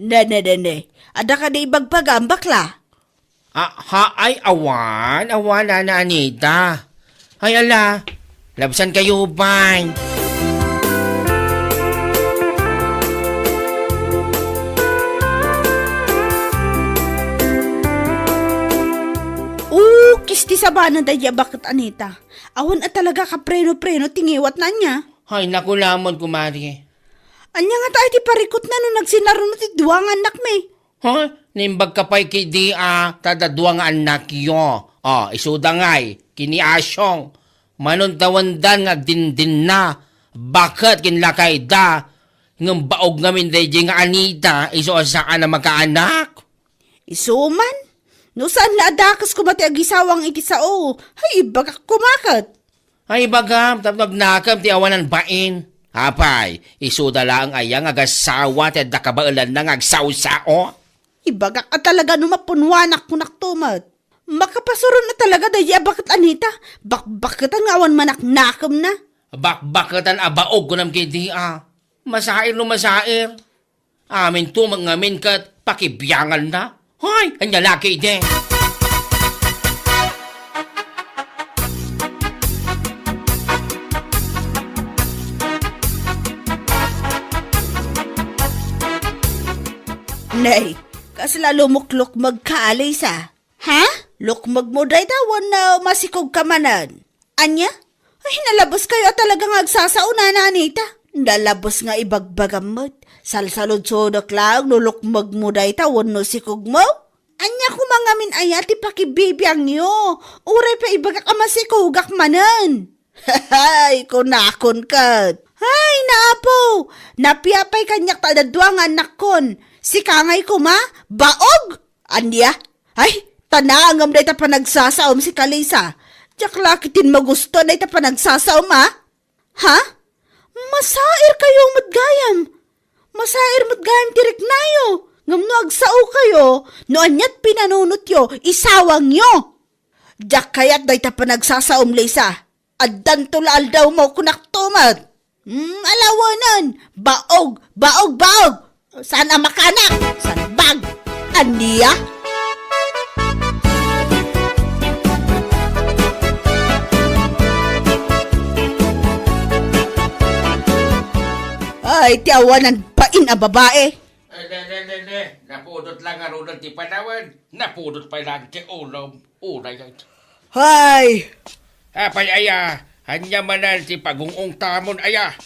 Nene, nene. Adda kadi ibagbagam, bakla? Ah, ha, ay, awan, awan, Nana Anita. Ay, ala, labsan kayo, bay. Ukis ti sabana daydi a baket, Anita. Awan a talaga kapreno-preno ti ngiwatna ania. Ay, naku lamon, kumari. Ania ngata ti parikutna no nagsinaruno ti dua nga annakmi? Ha? Naimbag ka pay kidi a ta dadua nga annakyo. O, isuda ngay, ken ni Asyong. Manuntawendan nga agdindinna, baket ken lakayda. Ngem baog ngamin daydi nga Anita, isu a saan a makaanak. Isu man? No saan la a dakes koma ti agisawang iti sao, ay, ibagak koma ket. Ay, ibagam, tapno agnakem ti awanan bain. Apay, isuda laeng aya nga agasawa ti adda kabaelanna nga agsao-sao? Ibagak a talaga no mapunwanak, kunakto met. Makapasuron a talaga daydi a baket, Anita. Bakbaketan nga awan manaknakemna. Bakbaketan a baog, kunam kidi a. Masair no masair. Aminto met ngamin ket pakibianganna. Hoy, ania la kidi? Nay, kasla lumuklukmeg ka, Alisa. Ha? Lukmeg mo dayta wenno masikog ka manen? Ania? Ay, nalabes kayo a talaga nga agsasao, Nana Anita. Nalabes nga ibagbagam met. Salsaludsodek laeng no lukmeg mo dayta wenno sikog mo. Ania koma ngamin aya ti pakibibiangyo? Uray pay ibagak a masikogak manen. Hay, kunakon ket. Hay, naapo! Napiapay kaniak ta dadua nga annakkon. Sika ngay koma, baog! Ania? Ay, tanangem dayta panagsasaom, sika Lisa. Diak la ketdin magusto dayta panagsasaom, a? Ha? Masair kayo met gayam. Masair met gayam ti riknayo. Ngem no agsao kayo, no aniat pinanunotyo, isawangyo. Diak kayat dayta panagsasaom, Lisa. Addanto la aldawmo, kunakto met. Hmm, ala wen. Baog, baog, baog. Saan a makaanak? Salbag. Ania? Ay, ti awanan bain a babae. Eh, ne, ne, ne, ne. Napudot la ngaruden ti panawen. Napudot pay laeng ti ulom. Uray, ay. Hay! Apay aya, ania manen ti pagung-ungtamon aya?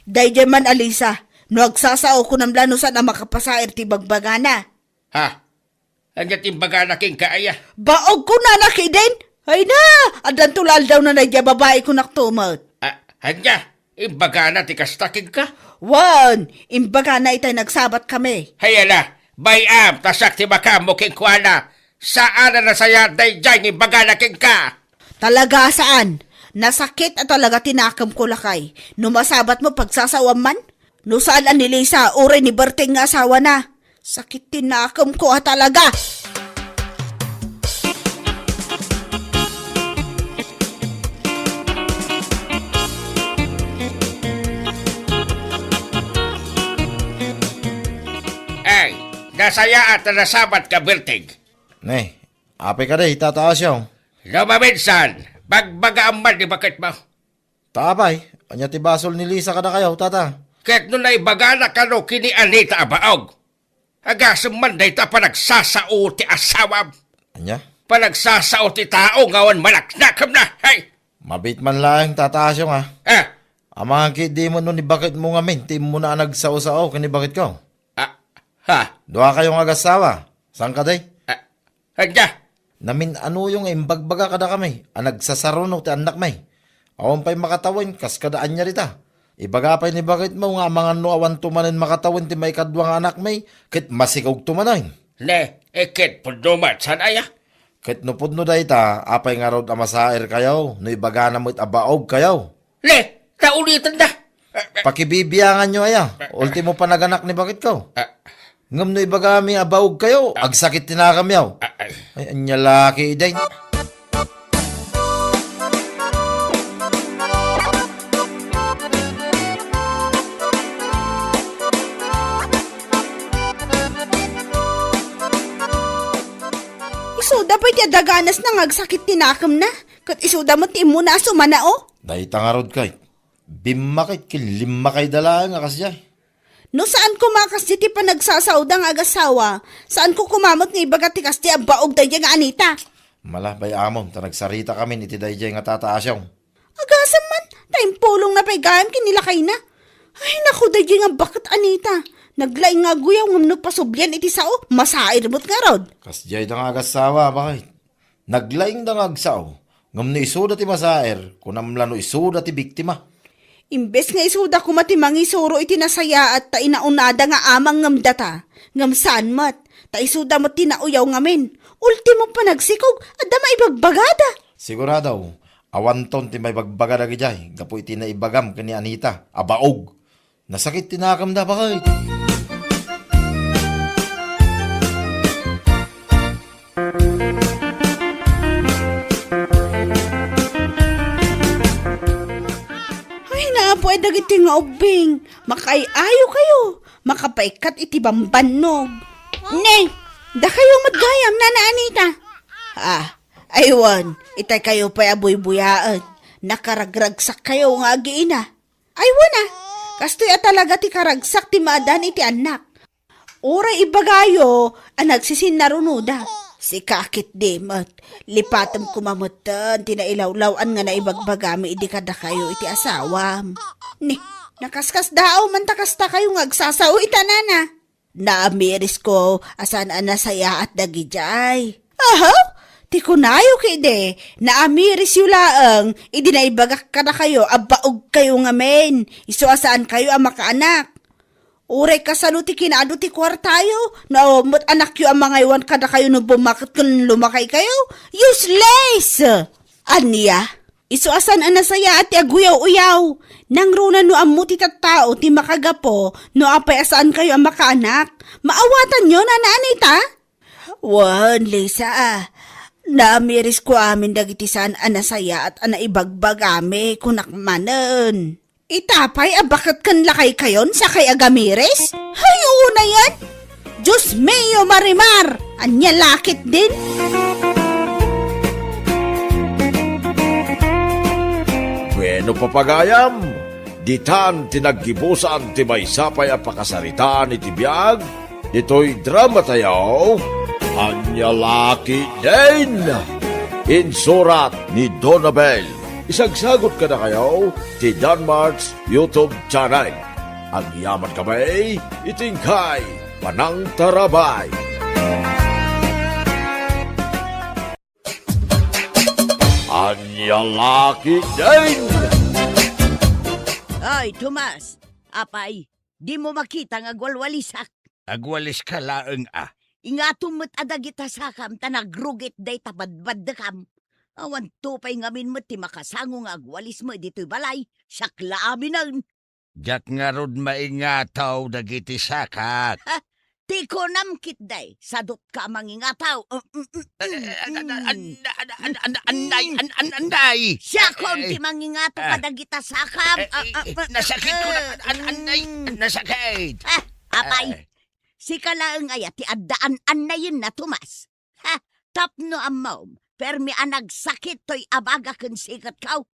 Daydiay man, Alisa, no agsasao, kunam la no saan a makapasair ti bagbagana. Ha? Ania ti imbagana kenka aya? Baog kunana ketdin? Ay na, addanto la aldawna daydiay a babae, kunakto met. Ah, ania? Imbagana ti kasta kenka? Wen, imbagana itay nagsabat kami. Hay ala, bay-am, ta siak ti makaammo kenkuana. Saan a nasayaat daydiay nga imbagana kenka. Talaga a saan. Nasakit a talaga ti nakemko, lakay. No masabatmo, pagsasaoam man. No saan a ni Lisa, uray ni Berting nga asawana. Sakit ti nakemko a talaga. Ay, nasayaat a nasabatka, Berting. Ne, apay kadi, Tata Asyong? No maminsan, bagbagaam man ti baketmo. Ta apay, ania ti basol ni Lisa kadakayo, Tata? Ket no naibagana kano ken ni Anita a baog, agasem man dayta a panagsasao ti asawam. Ania? Panagsasao ti tao nga awan manaknakemna, hay! Mabiit man laeng, Tata Asyong, a. Ah, Amangan ketdi met no ni baketmo ngamin ti immuna a nagsao-sao ken ni baketko. Ah, ha? Duakayo nga agassawa. Saan kadi? Ah, ania? Namin-anoyo nga imbagbaga kadakami a nagsasaruno ti annakmi. Awan pay makatawen kas kada ania dita. Ibaga pay ni baketmo nga amangan no awanto manen makatawen ti maikadua nga anakmi, ket masikogto manen. Ne, iket pudno met, saan aya? Ket no pudno dayta, apay ngarud a masairkayo no ibagana met a baogkayo? Ne, naulitenda. Pakibibianganyo aya, ultimo panaganak ni baketko. Ah. Ngem no ibagami a baogkayo, ah, agsakit ti nakamyo. Ah, ay. Ay, ania la ketdi. Isuda pay ti adda ganasna nga agsakit ti nakemna, ket isuda met ti immuna a sumanao. Dayta ngarud kay, bimmakay ken limmakayda laeng a kasdiay. No saan koma kasdiay ti panagsasaoda nga agassawa, saanko koma met nga ibaga ti kasdiay a baog daydiay nga Anita. Malabay amon ta nagsarita kamin iti daydiay nga tataasyo. Agasem man, ta impulongna pay gayam ken ni lakayna. Ay, naku, daydiay nga baket Anita. Naglaing nga aguyaw ngem no pasublian iti sao, masair met ngarud. Kasdiayda nga agassawa, bakit? Naglaingda nga agsao, ngem no isuda ti masair, kunam la no isuda ti biktima. Imbes nga isuda koma ti mangisuro iti nasayaat ta inaunada nga amang ngem data, ngem saan met, ta isuda met ti nauyaw ngamin. Ultimo panagsikog, adda maibagbagada. Sigurado, awanton ti maibagbagada idiay gapu iti naibagam ken ni Anita a baog. Nasakit ti nakemda, bakit? Ay, naapo ay dagiti nga ubbing. Makaay-ayo kayo. Makapaikkat iti bambannog. Ne, dakayo met gayam, Nana Anita. Ah, aywan, itay kayo pay a buybuyaen. Nakaragragsak kayo nga agiina. Ay, wen a, kastoy a talaga ti karagsak ti maadan iti annak. Uray ibagayo a nagsisinnarunoda. Sika ketdi met, lipatem koma metten ti nailawlaw-an nga naibagbagami idi kadakayo iti asawam. Ni, nakaskasdaaw man ta kasta kayo nga agsasao ita, Nana. Naamirisko a saan a nasayaat dagidiay. Aha? Ti kunayo ketdi, naamirisyo laeng idi naibagak kadakayo a baogkayo ngamin, isu a saankayo a makaanak. Uray kasano ti kinaadu ti kuartayo, no awan met anakyo a mangaywan kadakayo no bummaket ken lumakaykayo? Useless! Ania? Isu a saan a nasayaat ti aguyaw-uyaw. Nangruna no ammo ti tattao ti makagapu no apay a saankayo a makaanak. Maawatanyo, Nana Anita? Wen, Lisa, a. Naamirisko amin dagiti saan a nasayaat a naibagbagami, kunak manen. Ita pay a baket ken lakaykayon sakay a gamiris? Hay, unayen! Dios mio, Marimar! Ania la ketdin? Bueno, papagayam, ditan ti naggibusan ti maysa pay a pakasaritaan iti biag ditoy dramatayo, Ania la ketdin? Insurat ni Donabel. Isagsagut kadakayo ti Danmart's YouTube channel. Agyamankami iti inkay panangtarabay. Ania la ketdin? Ay, Tomas, apay, dimo makita nga agwalwalisak? Agwaliska laeng a. Ingatom met a dagita sakam ta nagrugit dayta badbaddekam. Awan to pay ngamin met ti makasango nga agwalismo ditoy balay, siak la aminen. Diak ngarud maingataw dagiti sakak. Ha? Ti kunam ketdi, sadot ka a mangingataw. Mm, mm, mm, mm, mm. An-, an-, an-, an-, an-, annay, an-, an-, annay. Siakon ti mangingataw kadagita sakam. Eh, eh, ah, ah, eh, ah, nasakit ko na, ah, an-, an-, annay, mm, nasakit. Ah, apay, eh, sika laeng aya ti adda an-, annayenna, Tomas? Ha? Tapno ammom, permi a nagsakit toy abaga ken siketko.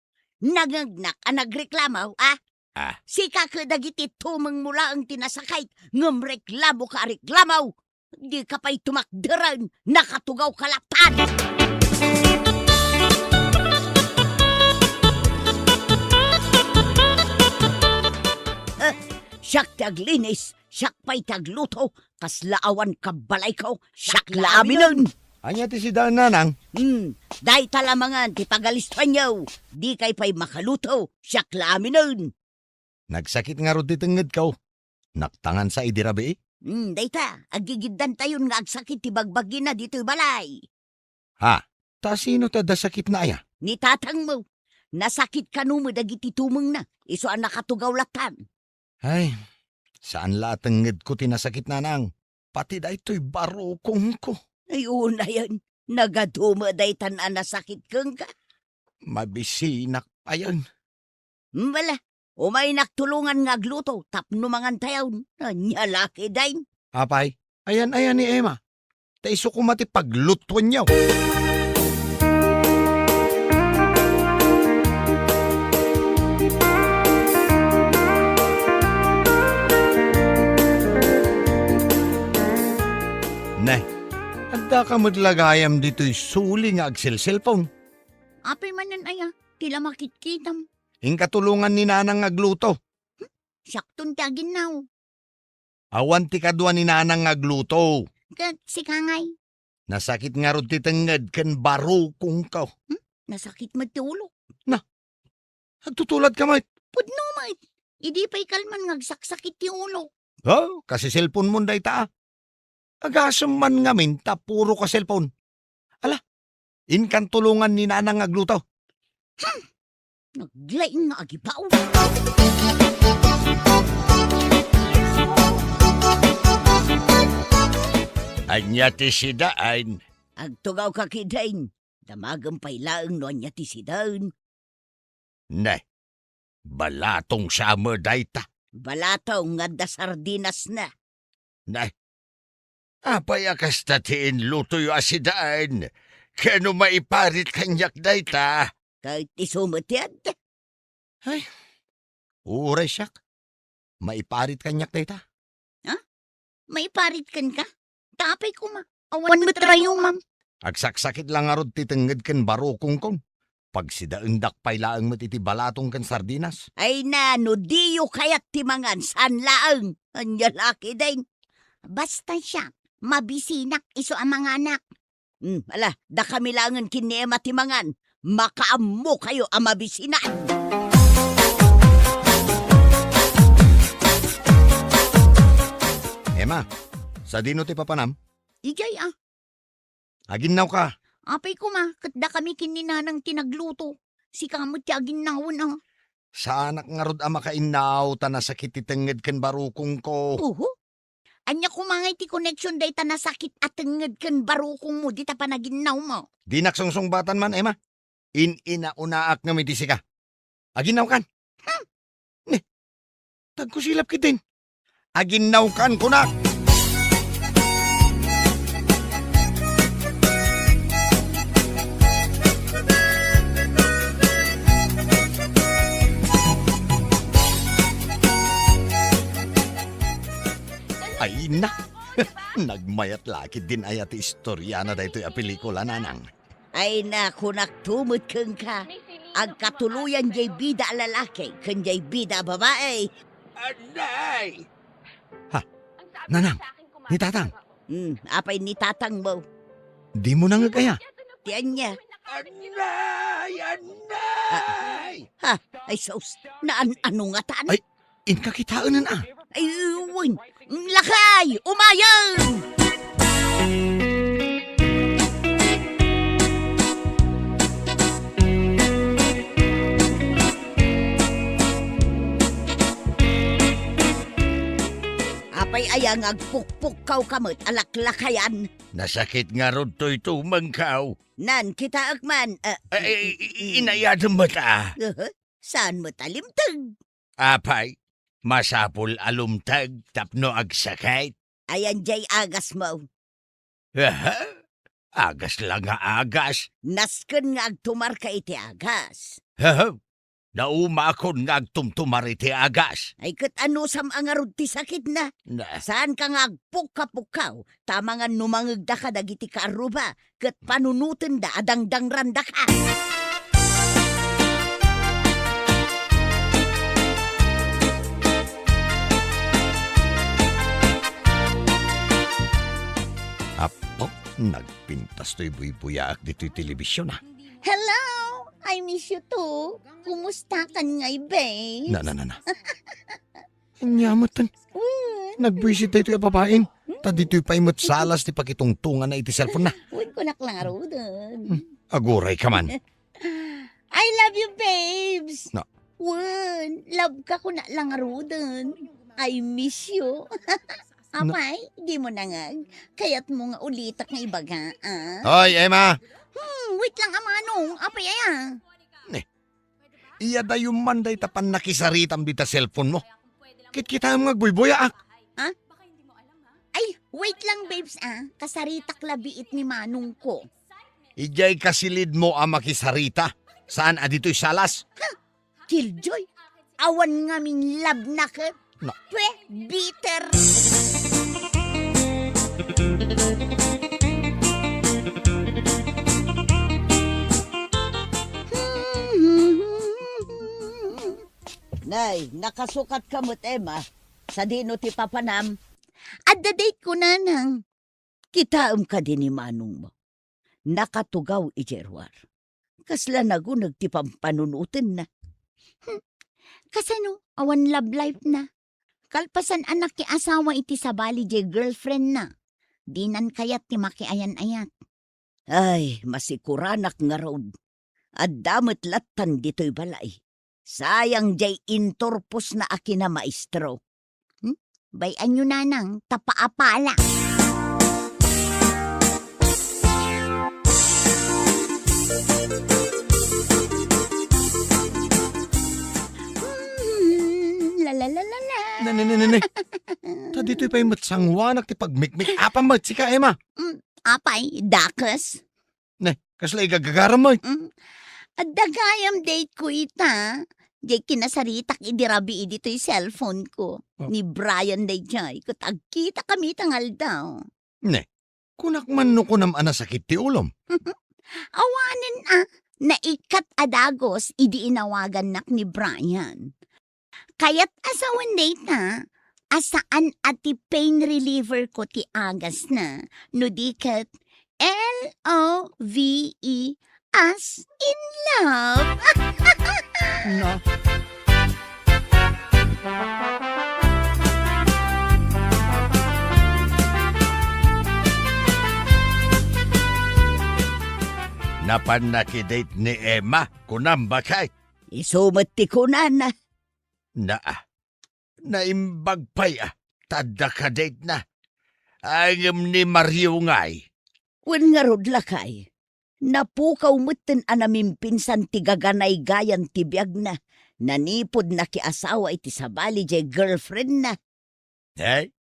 Nangngegnak a nagreklamo, a? Ah. Sika ket dagiti tumengmo laeng ti nasakit, ngem reklamoka a reklamo. Dika pay tumakderen, nakatugawka latta. Siak ti aglinis, siak pay ti agluto, kasla awan kabbalayko, siak la aminen. Ania ti sidaen, nanang? Hmm, dayta la mangan ti pagalistuanyo. Dikay pay makaluto, siak la aminen. Nagsakit ngarud ti tengngedko. Naktangan sa idi rabii? Hmm, dayta, aggigiddantayon nga agsakit ti bagbagina ditoy balay. Ha? Ta sino ti adda sakitna aya? Ni tatangmo. Nasakit kano met dagiti tumengna, isu a nakatugaw latan. Ay, saan la a tengngedko ti nasakit, nanang. Pati daytoy barukongko. Ay, unayen, nagadu met daytan a nasakit kenka? Mabisinak payen. Bala, umaynak tulongan nga agluto tapno mangantayon. Ania la ketdin? Apay, ayan-ayan ni Emma. Ta isu koma ti paglutuenyo. Ne, addaka met la gayam ditoy suli nga agselselpon? Apay manen aya ti la makitkitam? Inka tulongan ni nanang nga agluto. Hmm? Siakton ti aginnaw. Awan ti kadua ni nanang nga agluto. Ket sika ngay? Nasakit ngarud ti tengnged ken barukongko. Hmm? Nasakit met ti ulo. Na, agtutuladka met. Pudno met. Idi pay kalman nga agsaksakit ti ulo. Oh, kasi cellphone mon dayta, ah. Agasem man ngamin ta puro ka cellphone. Ala, inkan tulongan ni nanang nga agluto. Hmm. Naglaing nga agibaw. Ania ti sidaen? Agtugawka ketdin. Damagem pay laeng no ania ti sidaen. Ne, balatong sa met dayta. Balatong nga adda sardinasna. Ne, apay a kasta ti inlutoyo a sidaen? Ken no maiparit kaniak dayta? Ket isu met ti adda. Ay, uray siak. Maiparit kaniak dayta. Ha? Maiparit kenka? Ta apay koma, awan met rayumam. Agsaksakit la ngarud ti tengnged ken barukongkon. Pagsidaendak pay laeng met iti balatong ken sardinas. Ay na, no diyo kayat ti mangan, saan laeng? Ania la ketdin? Basta siak, mabisinak isu a manganak. Hmm, ala, dakami laengen ken ni Emma ti mangan. Makaammokayo a mabisinan. Emma, sadino ti papanam? Idiay, ah. Aginnawka. Apay koma, ket dakami ken ni nanang ti nagluto. Sika met ti aginnawen, ah. Saanak ngarud a makainnaw ta nasakit ti tengnged ken barukongko. Oho. Ania koma ngay ti koneksion dayta nasakit a tengnged ken barukongmo dita panaginnawmo? Dinak sungsungbatan man, Emma. In-inaunaak ngem iti sika. Aginnawkan. Hmm. Ne, tagkusilap ketdin. Aginnawkan, kunak. Ay na. Nagmayat la ketdin aya ti istoriana daytoy a pelikula, nanang. Ay na, kunakto met kenka, agkatuloyan jay bida a lalaki ken jay bida a babai. Anay! Ha? Nanang, ni Tatang? Hmm, apay ni Tatangmo? Dimo nangeg aya? Ti ania? Anay! Anay! Ha? Ay, sus, naan-ano ngatan? Ay, inka kitaenen, ah. Ay, wen. Lakay! Umayem! Apay aya nga agpukpukkawka met a laklakayan? Nasakit ngarud toy tumengko. Nan, kitaek man, ah, Ay, ay, ay, ay, inayadem met, ah. Aha, saan met a limteg? Apay, masapul a lumteg tapno agsakit. Ayan jay agasmo. Aha, agas la nga agas. Nasken nga agtumarka iti agas. Aha, naumakon nga agtumtumar iti agas. Ay, ket anusam a ngarud ti sakitna? Na. Saanka nga agpukkapukkaw, ta amangan no mangegdaka dagiti kaarruba, ket panunotenda a dangdangrandaka. Nagpintas toy buybuyaak ditoy television, ah. Hello! I miss you too. Kumusta kan ngay, babe? Na, na, na, na. Ania met, tan. Wen. Nagbuisit daytoy a babaen. Hmm. Ta ditoy pay met salas ti pakitungtonganna iti cellphone na. Wen, kunak lang aruden. Hmm. Aguray ka man. I love you, babes. Na. Wen, love ka kunak lang aruden. I miss you. Na. Apay, di mo nangag. Kayat mo nga ulitak nga ibaga, ah? Hoy, Emma! Hmm, wait lang, a manong. Apay, aya? Ne. Iyadayo man dayta pannakisaritam dita cellphone mo. Kitkitaem nga agbuybuyaak. Ha? Ay, wait lang, babes, ah. Kasaritak labiit ni manong ko. Idiay kasilid mo a makisarita. Saan a ditoy salas? Ha? Killjoy, awan ngamin love na ket. Na. Pwe, bitter. Nay, nakasukat ka met, Emma. Sadino ti papanam? Adda date ko, nanang. Kitaem kadi ni manongmo. Nakatugaw idiay ruar. Kasla naguneg ti pampanunotenna. Hmm. Kasano? Awan love life na. Kalpasan a nakiasawa iti sabali diay girlfriend na. Dinan kayat ti makiayan-ayat. Ay, masikuranak ngarud. Adda met lattan ditoy balay. Sayang diay inturposna a kinamaestro. Hmm? Bay-anyo, nanang, ta paapala. Hmm, la, la, la, la, la. Ne, ne, ne, ne, ne. Ta ditoy pay met sanguanak ti pagmikmik-apam met sika, Emma. Hmm, apay, dakes. Ne, kasla igagagaram met. Mm. Adda gayam date ko ita. Diay kinasaritak idi rabii ditoy cellphone ko. Oh. Ni Brian daydiay, ket agkitakami ita nga aldaw. Ne, kunak man no kunam a nasakit ti ulom. Awanen a, naikkat a dagus idi inawagannak ni Brian. Kayat a sawen dayta, a saan a ti pain reliever ko ti agasna, no di ket L O V E as in love. Na. Napannakidate ni Emma, kunam, bakay? Isu met ti kunana. Naa, naimbag pay a, ta adda kadate na. Ay, ngem ni Mario ngay? Wen ngarud, lakay. Napukaw metten a namimpinsan ti gaganaygayan ti biagna. Nanipud nakiasawa iti sabali diay girlfriendna. Ay,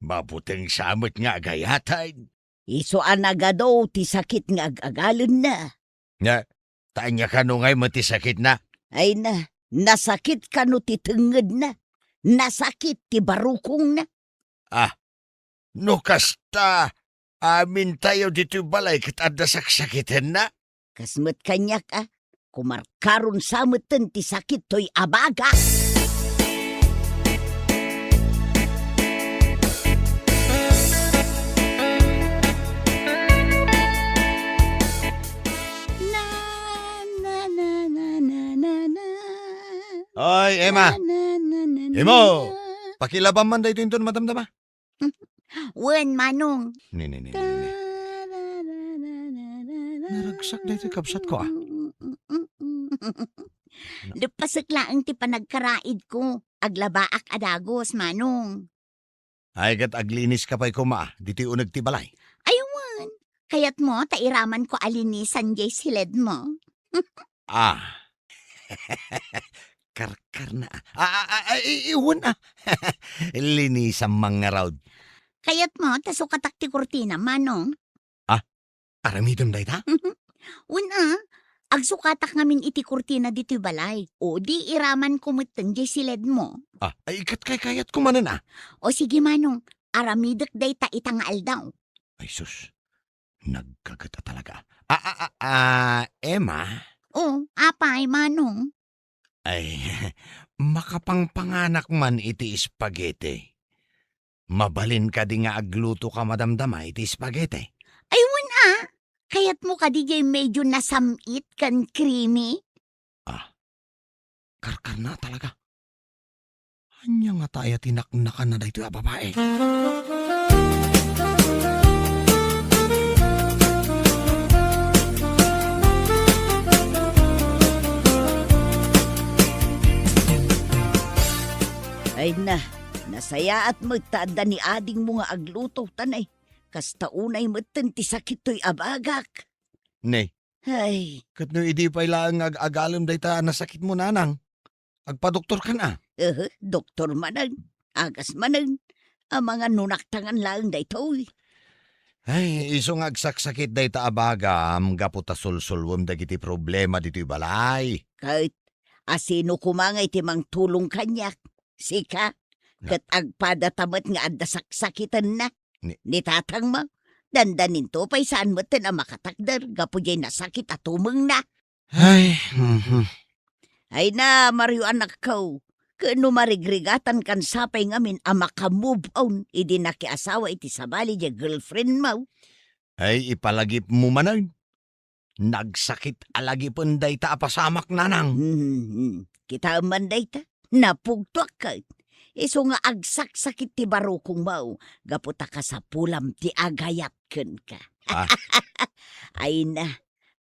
mabuteng sa met nga agayatan. Isu a nagadu ti sakit nga ag-agalenna. Nga, ta ania kano ngay met ti sakitna? Ay na, nasakit kano ti tengngedna? Nasakit ti barukongna? Ah, no kasta, amintayo ditoy balay ket adda saksakitenna? Kas met kaniak a, kumarkaron sa metten ti sakit toy abaga. Na, na, na, na, na, na, na. Oy, Emma! Na, na, na, na, na, Imo! Na. Pakilabam man daytoy inton madamdama. Wen, Manong. Ni, ni, ni, ni, ni. Naragsak daytoy kabsat ko, ah. Leppasek laeng ti panagkaraid ko. Aglabaak a dagus, Manong. Ay, ket aglinis ka pay koma, ditoy uneg ti balay. Ay, wen. Kayat mo, ta iraman ko a linisan diay siled mo. Ah. Karkarna, ah. Ah, ah, ah, ah, i-, iwan, ah. Linisam man ngarud. Kayat mo, ta sukatak ti kurtina, Manong? Ah, aramidem dayta? Wen, ah. Agsukatak ngamin iti kurtina ditoy balay. O, di iraman ko metten diay siled mo. Ah, ay, ket kaykayat ko manen, ah. O, sige, Manong. Aramidek dayta ita nga aldaw. Ay, sus. Nagkaget a talaga. Ah, ah, ah, ah, Emma? O, apay, Manong? Ay, makapangpanganak man iti spaghetti. Mabalin kadi nga agluto ka madamdama iti spaghetti? Ay, Kayatmo kadi diay medyo nasam-it ken creamy? Ah, karkarna talaga. Ania ngata aya ti naknakanna daytoy a babai? Ay na, nasayaat met ta adda ni adingmo nga agluto, ta nay, kasta unay metten ti sakit toy abagak. Ne, Ay. Ket no idi pay laeng nga ag-agalem dayta a nasakitmo, nanang, agpadoktorkan a? Ehe, doktor manen, agas manen, amangan no naktangan laeng daytoy. Ay, isu nga agsaksakit dayta a bagam gapu ta sulsulwem dagiti problema ditoy balay. Ket asino koma nga iti mangtulong kaniak? Sika? Na- Ket agpadata met nga adda saksakitenna. Ni- Ni tatangmo, dandaninto pay saan metten a makatakder gapu diay nasakit a tumengna. Ay, mhm. Ay na, Mario anakko, ken no marigrigatankan sapay ngamin a maka-move on idi nakiasawa iti sabali diay girlfriendmo. Ay, ipalagipmo manen. Nagsakit a lagipen dayta a pasamak, nanang. Hmm, kitaem man dayta. Napugtoak ket. Isu nga agsaksakit ti barukongmo, gapu ta kasapulam ti agayat kenka. Ah. Ay na,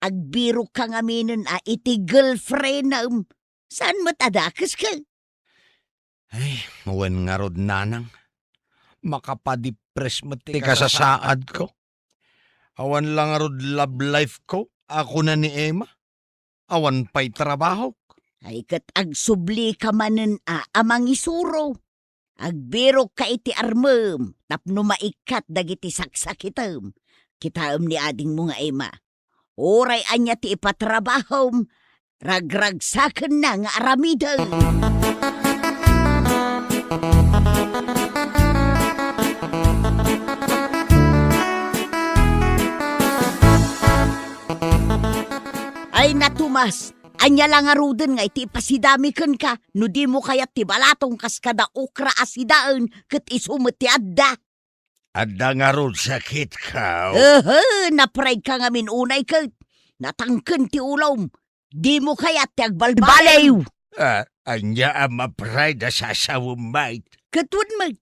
agbirokka ngaminen a iti girlfriendem. Saan met a dakeska? Ay, wen ngarud, nanang. Makapadipres met ti kasasaadko. Awan la ngarud love life ko, a kuna ni Emma. Awan pay trabahok. Ay, ket agsublika manen a, a mangisuro. Agbirokka iti armem tapno maikkat dagiti saksakitem. Kitaem ni adingmo nga Emma. Uray ania ti ipatrabahom, ragragsakenna nga aramiden. Ay na, Tomas, ania la ngaruden nga iti ipasidami kenka no dimo kayat ti balatong kas kada okra a sidaen ket isu met ti adda? Adda ngarud sakitko. Ehe, na-pride ka ngamin unay ket natangken ti ulom. Dimo kayat ti agbalbaliw. Ah, ania a ma-pride a sasawem met? Ket wen met,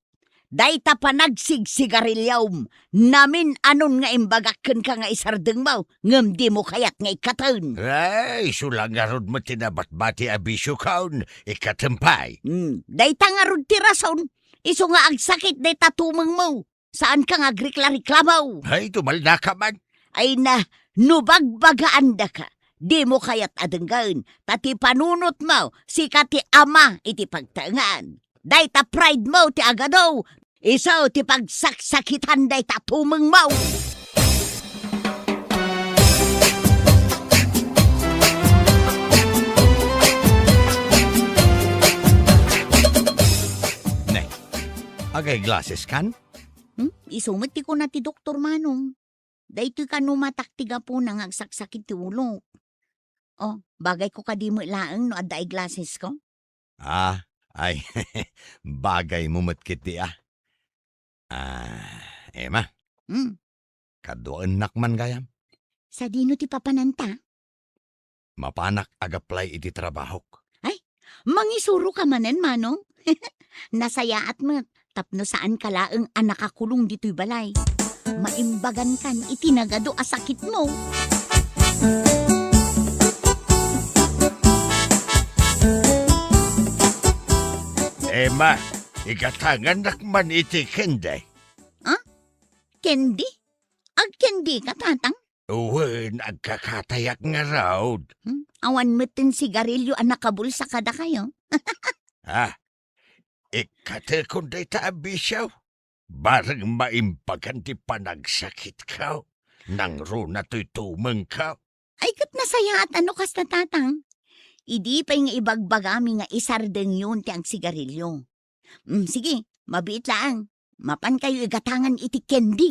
dayta panagsigsigarilyom, namin-anon nga imbagak kenka nga isardengmo, ngem dimo kayat nga ikkaten. Ay, isu la ngarud met ti nabatbati a bisiokon, ikkatem pay. Hmm, dayta ngarud ti rason, isu nga agsakit dayta tumengmo. Saanka nga agrikla-reklamo. Ay, tumaldaka man. Ay na, no bagbagaandaka, dimo kayat a denggen, ta ti panunotmo, sika ti ama iti pagtaengan. Dayta pridemo ti agadu, isu ti pagsaksakitan dayta tumengmo. Ne, agay glasses kan? Hmm? Isu met ti kuna ti doktor, Manong. Daytoy kano matak ti gapuna nga agsaksakit ti ulok. Oh, bagayko kadi met laeng no adda eyeglassesko? Ah, ay, bagaymo met ketdi a. Ah, Emma. Hmm. Kaduaennak man gayam. Sadino ti papananta? Mapanak ag-apply iti trabahok. Ay, mangisuro ka manen, Manong? Nasayaat met, tapno saanka laeng a nakakulong ditoy balay. Maimbagankan iti nagadu a sakitmo. Emma, igatangannak man iti candy. Ah? Candy? Agcandika, Tatang? Wen, agkakatayak ngarud. Hmm? Awan metten sigarilyo a nakabulsa kadakayo? Ah, ikkatekon dayta a bisio. Bareng maimbagan ti panagsakitko. Nangruna toy tumengko. Ay, ket nasayaat a no kasta, Tatang. Idi pay nga ibagbagami nga isardengyon ti agsigarilyo. Mm, sige, mabiit laeng. Mapankayo igatangan iti candy.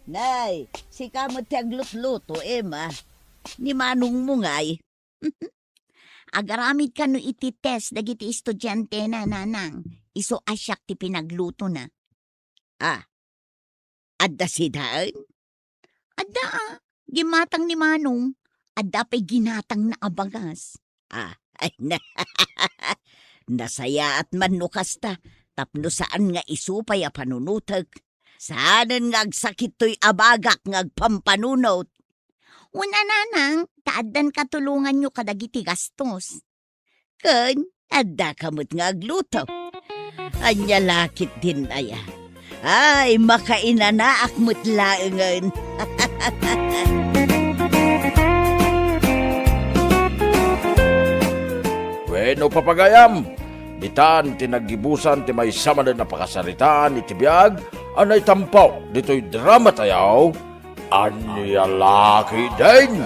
Nay, sika met ti aglutluto, Emma. Ni manongmo ngay. Agaramid kano iti test dagiti estudiantena, nanang. Isu a siak ti pinaglutona. Ah, adda sidaen? Adda, ah. Ginatang ni Manong. Adda pay ginatangna a bagas. Ah, ay, na-, nasayaat man no kasta, tapno saan nga isu pay a panunotek. Saanen nga agsakit toy abagak nga agpampanunot. Una, nanang, ta addan katulonganyo kadagiti gastos. Ken, addaka met nga agluto. Ania la ketdin aya? Ay, makainanaak met laengen. Wenno, papagayam, ditan ti naggibusan ti maysa manen a pakasaritaan iti biag a naitampo ditoy drama tayo, Ania la ketdin?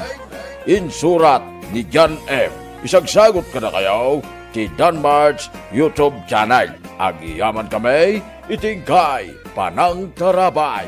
Insurat ni John M. Isagsagot kadakayo ti Danmart's YouTube channel. Agyamankami iti inkay panangtarabay.